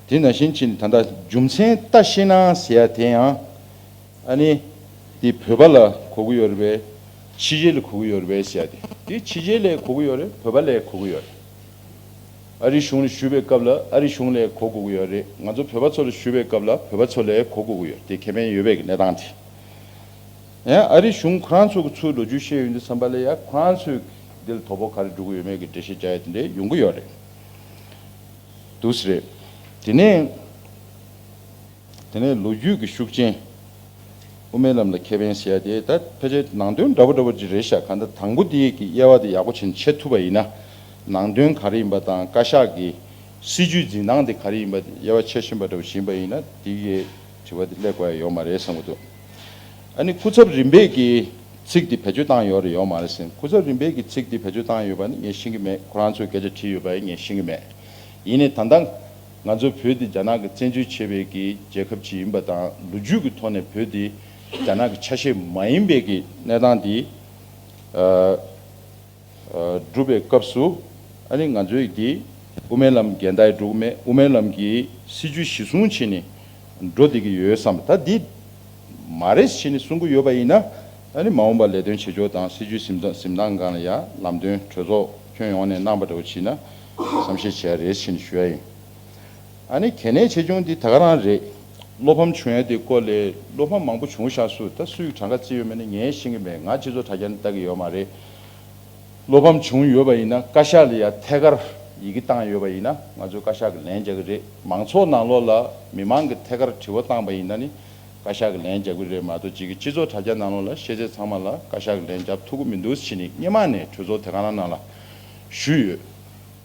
དེ་ནང་བཞིན་བྱས་ནས་ད་ལྟ་རྒྱུ་མཚན་ལྟ་ཤེས་ན་ཟེར་ཡ་དེ་ཡང་ཨ་ནི་དེ་བོད་པ་ལ་གོ་གི་ཡོད་རེད་པས། ཕྱི་རྒྱལ་ལ་གོ་གི་ཡོད་རེད་པས་ཟེར་ཡ་དེ། དེ་ཕྱི་རྒྱལ་ལ་གོ་གི་ཡོད་རེད། བོད་པ་ལ་གོ་གི་ཡོད་རེད། ཨ་རིའི་གཞུང་ལ་ཞུས་པའི་སྐབས་ལ་ཨ་རིའི་གཞུང་ལ་གོ་དགོས་ཀྱི་ཡོད་རེད། ང་ཚོ་བོད་པ་ཚོ་ལ་ཞུས་པའི་སྐབས་ལ་བོད་པ་ཚོ་ལ་གོ་དགོས་ཀྱི་ཡོད་རེད། དེ་ཁེ་ཕན་ཡོད་པའི་གི་གནས་སྟངས་དེ། ཡང་ཨ་རིའི་གཞུང་ཁོ་རང་ཚོ་གི་ཚུར་ལོ་རྒྱུས་བཤད་ཡོང་དུས་ཙམ་པ་ལ་ཡ་ཁོ་རང་ཚོས་འདི་ལ་དོ་ཕོག་ག་རེ་འགྲོ་གི་ཡོད་མེད་ཀྱི་འགྲེལ་བཤད་རྒྱག་ཡ་དེ་འདྲས་ཡོང་གི་ཡོད་རེད། འདུག་སེ་རེད། དེ་ནས། དེ་ནས་ལོ་རྒྱུས་ཀྱི་ཤུགས་རྐྱེན། དབུ་མའི་ལམ་ལ་ཁེ་ཕན་ཟེར་ཡ་དེ་ད་ཕལ་ཆེར་ནང་དོན་འདྲ་པོ་འདྲ་པོ་ཅིག་རེད་ཤག་གང་ལྟར་དང་པོ་དེ་གི་དབྱེ་བ་དེ་ཡག་པོ་བྱས་ནས་ཕྱེ་ཐུབ་པ་ཡིན་ན། ནང་དོན་ག་རེ་ཡིན་པ་དང་བཀའ་ཤག་གི་སྲིད་ཇུས་འཛིན་སྟངས་དེ་ག་རེ་ཡིན་པ་དབྱེ་བ་ཕྱེ་ཤེས་པ་འདྲ་པོ་ཞིག་ཡིན་པ་ཡིན་ན་དེ་གི་དྲི་བ་དེ་སླེབས་དགོས་ཡ་ཡོད་མ་རེད་བསམ་གྱི་འདུག་ཨ་ནི་སྐུ་ཚབ་རིམ་པས་ཀྱི་ཚིག་དེ་བེད་སྤྱོད་བཏང་ཡོད་རེད་ཡོད་མ་རེད་ཟེར། སྐུ་ཚབ་རིམ་པས་ཀྱི་ཚིག་དེ་བེད་སྤྱོད་བཏང་ཡོད་པ་ནི་ངས་ཤེས་ཀྱི་མེད། ཁོ་རང་ཚོས་སྐད་ཆ་དྲིས་ཡོད་པ་ཡང་ངས་ཤེས་ཀྱི་མེད། ཡིན་ནའི་ད་ལྟ་ང་ཚོ་བོད་འདི་རྒྱ་ནག་གིས་བཙན་འཛུལ་བྱས་པའི་གི་རྒྱལ་ཁབ་ཅིག་ཡིན་པ་དང་ལོ་རྒྱུས་ཀྱི་ཐོག་ནས་བོད་འདི་རྒྱ་ནག་གི་ཆ་ཤས་མ་ཡིན་པའི་གི་གནས་སྟངས་འདི་ཨ་ཨ་སྒྲུབ་པའི་སྐབས་སུ་ཨ་ནི་ང་ཚོའི་གི་དབུ་མའི་ལམ་འགལ་ཟླ་ཡི་འགྲོ་གི་མེད། དབུ་མའི་ལམ་གྱི་སྲིད་ཇུས་གཞི་བཟུང་བྱས་ནས་འགྲོ་བསྡད་ཀྱི་ཡོད་བསམ། ད་འདི་མ་རེད་ཟེར་ནས་གསུང་གི་ཡོད་པ་ཡིན་ན། ཨ་ནི་མ་འོངས་པར་ལས་དོན་བྱེད་ཕྱོགས་དང་སྲིད་ཇུས་འཛིན་སྟངས་འཛིན་སྟངས་སྒང་ལ་ཡང་ལམ་སྟོན་གྲོས་ཚོགས་ཁྱོན་ཡོངས་ནས་གནང་པ་འདྲ་བོ་བྱས་ན་བསམ་ཤེས་བྱས་རེད་ཟེར་ནས་ཞུ་ཡ་ཡིན། ཨ་ནི་གལ་གནད་ཆེ་ཆུང་འདི་ད་ག་རང་རེད། བློ་ཕམ་བྱུང་ཡ་དེ་སྐོར་ལས་བློ་ཕམ་མང་པོ་བྱུང་ཤག་སུ་ད་སུས་གྲངས་ཀ་བརྩིས་ཡོད་མེད་ནི་ངས་ཤེས་ཀྱི་མེད། ང་སྤྱི་ཚོགས་དྲ་རྒྱ་ནས་ལྟ་གི་ཡོད་མ་རེད། བློ་ཕམ་བྱུང་ཡོད་པ་ཡིན་ན་བཀའ་ཤག་ལ་ཡ་ཐད་ཀར་ཡི་གེ་བཏང་ཡོད་པ་ཡིན་ན་ང་ཚོས་བཀའ་ཤག་གི་ལན་རྒྱག་གི་རེད། མང་ཚོགས་ནང་ལོགས་ལ་མི་མང་གི་ཐད་ཀར་དྲི་བ་བཏང་པ་ཡིན་ན་ནི་བཀའ་ཤག་གི་ལན་རྒྱག་གི་རེད་མ་གཏོགས་ཅིག་གི་སྤྱི་ཚོགས་དྲ་རྒྱ་ནང་ལོགས་ལ་ཤེས་ཚད་ཚང་མ་ལ་བཀའ་ཤག་གི་ལན་རྒྱབ་ཐུབ་ཀྱི་མི་འདུག་ཟེར་ནས་སྔོན་མ་ནས་གྲོས་ཚོགས་དེ་ག་རང་ནང་ལ་ཞུས་ཡོད།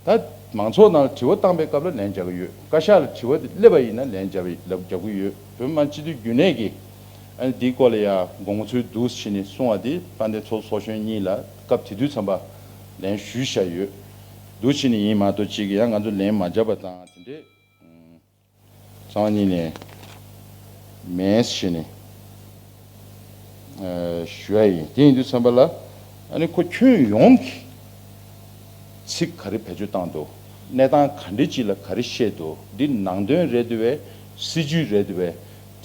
ད་མང་ཚོགས་ནང་ལ་དྲི་བ་བཏང་པའི་སྐབས་ལ་ལན་རྒྱག་གི་ཡོད། བཀའ་ཤག་ལ་དྲི་བ་དེ་སླེབས་པ་ཡིན་ན་ལན་རྒྱབ་ལབ་རྒྱག་གི་ཡོད། བོད་མི་མང་སྤྱི་འཐུས་རྒྱུན་ལས་ཀྱིས་ཨ་ནི་འདིའི་སྐོར་ལ་ཡང་དགོངས་ཚུལ་འདུག་ཟེར་ནས་གསུངས་པ་དེ་དཔལ་ལྡན་ཚོགས་གཙོ་ཚོགས་གཞོན་གཉིས་ལ་སྐབས་དེ་དུས་ཙམ་པ་ལན་ཞུས་བཞག་ཡོད། འདུག་ཟེར་ནས་ཡིན་མ་གཏོགས་ཅིག་ཡང་ང་ཚོ་ལན་མ་རྒྱབ་པ་དང་དེ་འདྲས། རྩ་བ་ཉིད་ནས་མེད་ཟེར་ནས་ཞུ་ཡ་ཡིན། དེ་ཡིན་དུས་ཙམ་པ་ལ་ཨ་ནི་ཁོ་ཁྱོན་ཡོངས་ཀྱི་ཚིག་ག་རེ་བེད་སྤྱོད་བཏང་འདུག་གནས་སྟངས་ག་འདྲ་ཅིག་ལ་ག་རེ་བཤད་འདུག་འདི་ནང་དོན་རེད་འདུག་བས། སྲིད་ཇུས་རེད་འདུག་བས།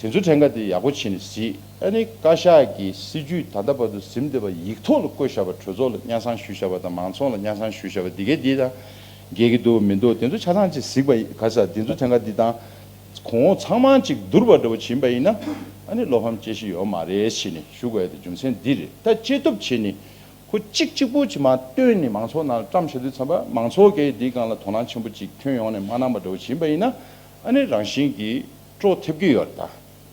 དེ་ཚོའི་གྲངས་ཀ་དེ་ཡག་པོ་བྱས་ནས་གཟིགས། ཨ་ནི་བཀའ་ཤག་གི་སྲིད་ཇུས་ད་ལྟ་བར་དུ་ཟིན་བསྡད་པ་ཡིག་ཐོག་ལ་བཀོད་བཞག་པ། གྲོས་ཚོགས་ལ་སྙན་སེང་ཞུས་བཞག་པ་དང་མང་ཚོགས་ལ་སྙན་སེང་ཞུས་བཞག་པ་འདི་གས་འདི་དང་འགལ་གྱི་འདུག་མི་འདུག་དེ་ཚོ་ཆ་ཚང་ཅིག་གཟིགས་པ་ཡིན། ག་ས་དེ་ཚོ་གྲངས་ཀ་འདི་དང་གོང་འོག་ཚང་མ་ཅིག་བསྡུར་བ་འདྲ་བོ་བྱིན་པ་ཡིན་ན། ཨ་ནི་བློ་ཕམ་སྐྱེ་གཞི་ཡོད་མ་རེད་ཟེར་ནས་ཞུ་དགོས་ཡ་དེ་རྒྱུ་མཚན་འདི་རེད། ད་སྤྱི་སྟོབས་བྱས་ནས་ཁོ་གཅིག་གཅིག་པུ་ཅིག་མར་བཏོན་ནས་མང་ཚོགས་ནང་ལ་བཀྲམ་བཞག་དུས་ཙམ་པ། མང་ཚོགས་ཀྱིས་འདིའི་སྒང་ལ་དོ་སྣང་ཆེན་པོ་ཅིག་ཁྱོན་ཡོངས་ནས་མ་གནང་བ་འདྲ་བོ་བྱིན་པ་ཡིན་ན། ཨ་ནི་རང་བཞིན་གྱིས་སྤྲོ་ཐེབས་ཀྱི་ཡོད་རེད། ད་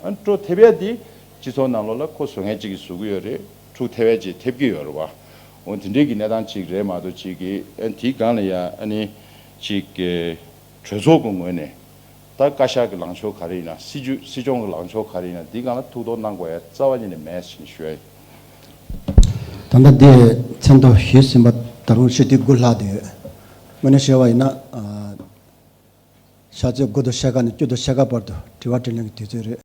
ཨ་ནི་སྤྲོ་ཐེབས་ཡ་དེ་སྤྱི་ཚོགས་ནང་ལོགས་ལ་ཁོ་བཟོ་མཁན་ཅིག་གིས་བཟོ་གི་ཡོད་རེད། འཁྲུག་ཐེབས་ཡ་ཅིག་ཐེབས་ཀྱི་ཡོད་རེད་བ། འོ་དེ་འདྲའི་གི་གནས་སྟངས་ཅིག་རེད་མ་གཏོགས་ཅིག་གི། ཨ་ནི་དེའི་སྒང་ལ་ཡ་ཨ་ནི་ཅིག་གི་གྲོས་ཚོགས་ཀྱི་ངོས་ནས་ད་བཀའ་ཤག་གི་ལངས་ཕྱོགས་ག་རེ་ཡིན་ན། སྲིད་ཇུས་སྲིད་སྐྱོང་གི་ལངས་ཕྱོགས་ག་རེ་ཡིན་ན། འདིའི་སྒང་ལ་ཐུགས་དོགས་གནང་དགོས་ཡ་རྩ་བ་ཉིད་ནས་མེད་ཟེར་ནས་ཞུ་ཡ་ཡིན། ད་ལྟ་འདི་མཚན་ཐོ་ཞུས་ཟིན་པ་ད་རུང་ཞུ་དུས་དགུ་ལྷག་འདུག་དངོས་གནས་བཤད་པ་ཡིན་ན། ཨ། ཕྱག་ཚོད་དགུ་དང་ཕྱེད་ཀ་ནས་བཅུ་དང་ཕྱེད་ཀ་བར་དུ་དྲི་བ་དྲིས་ལན་གྱི་དུས་ཚོད་རེད།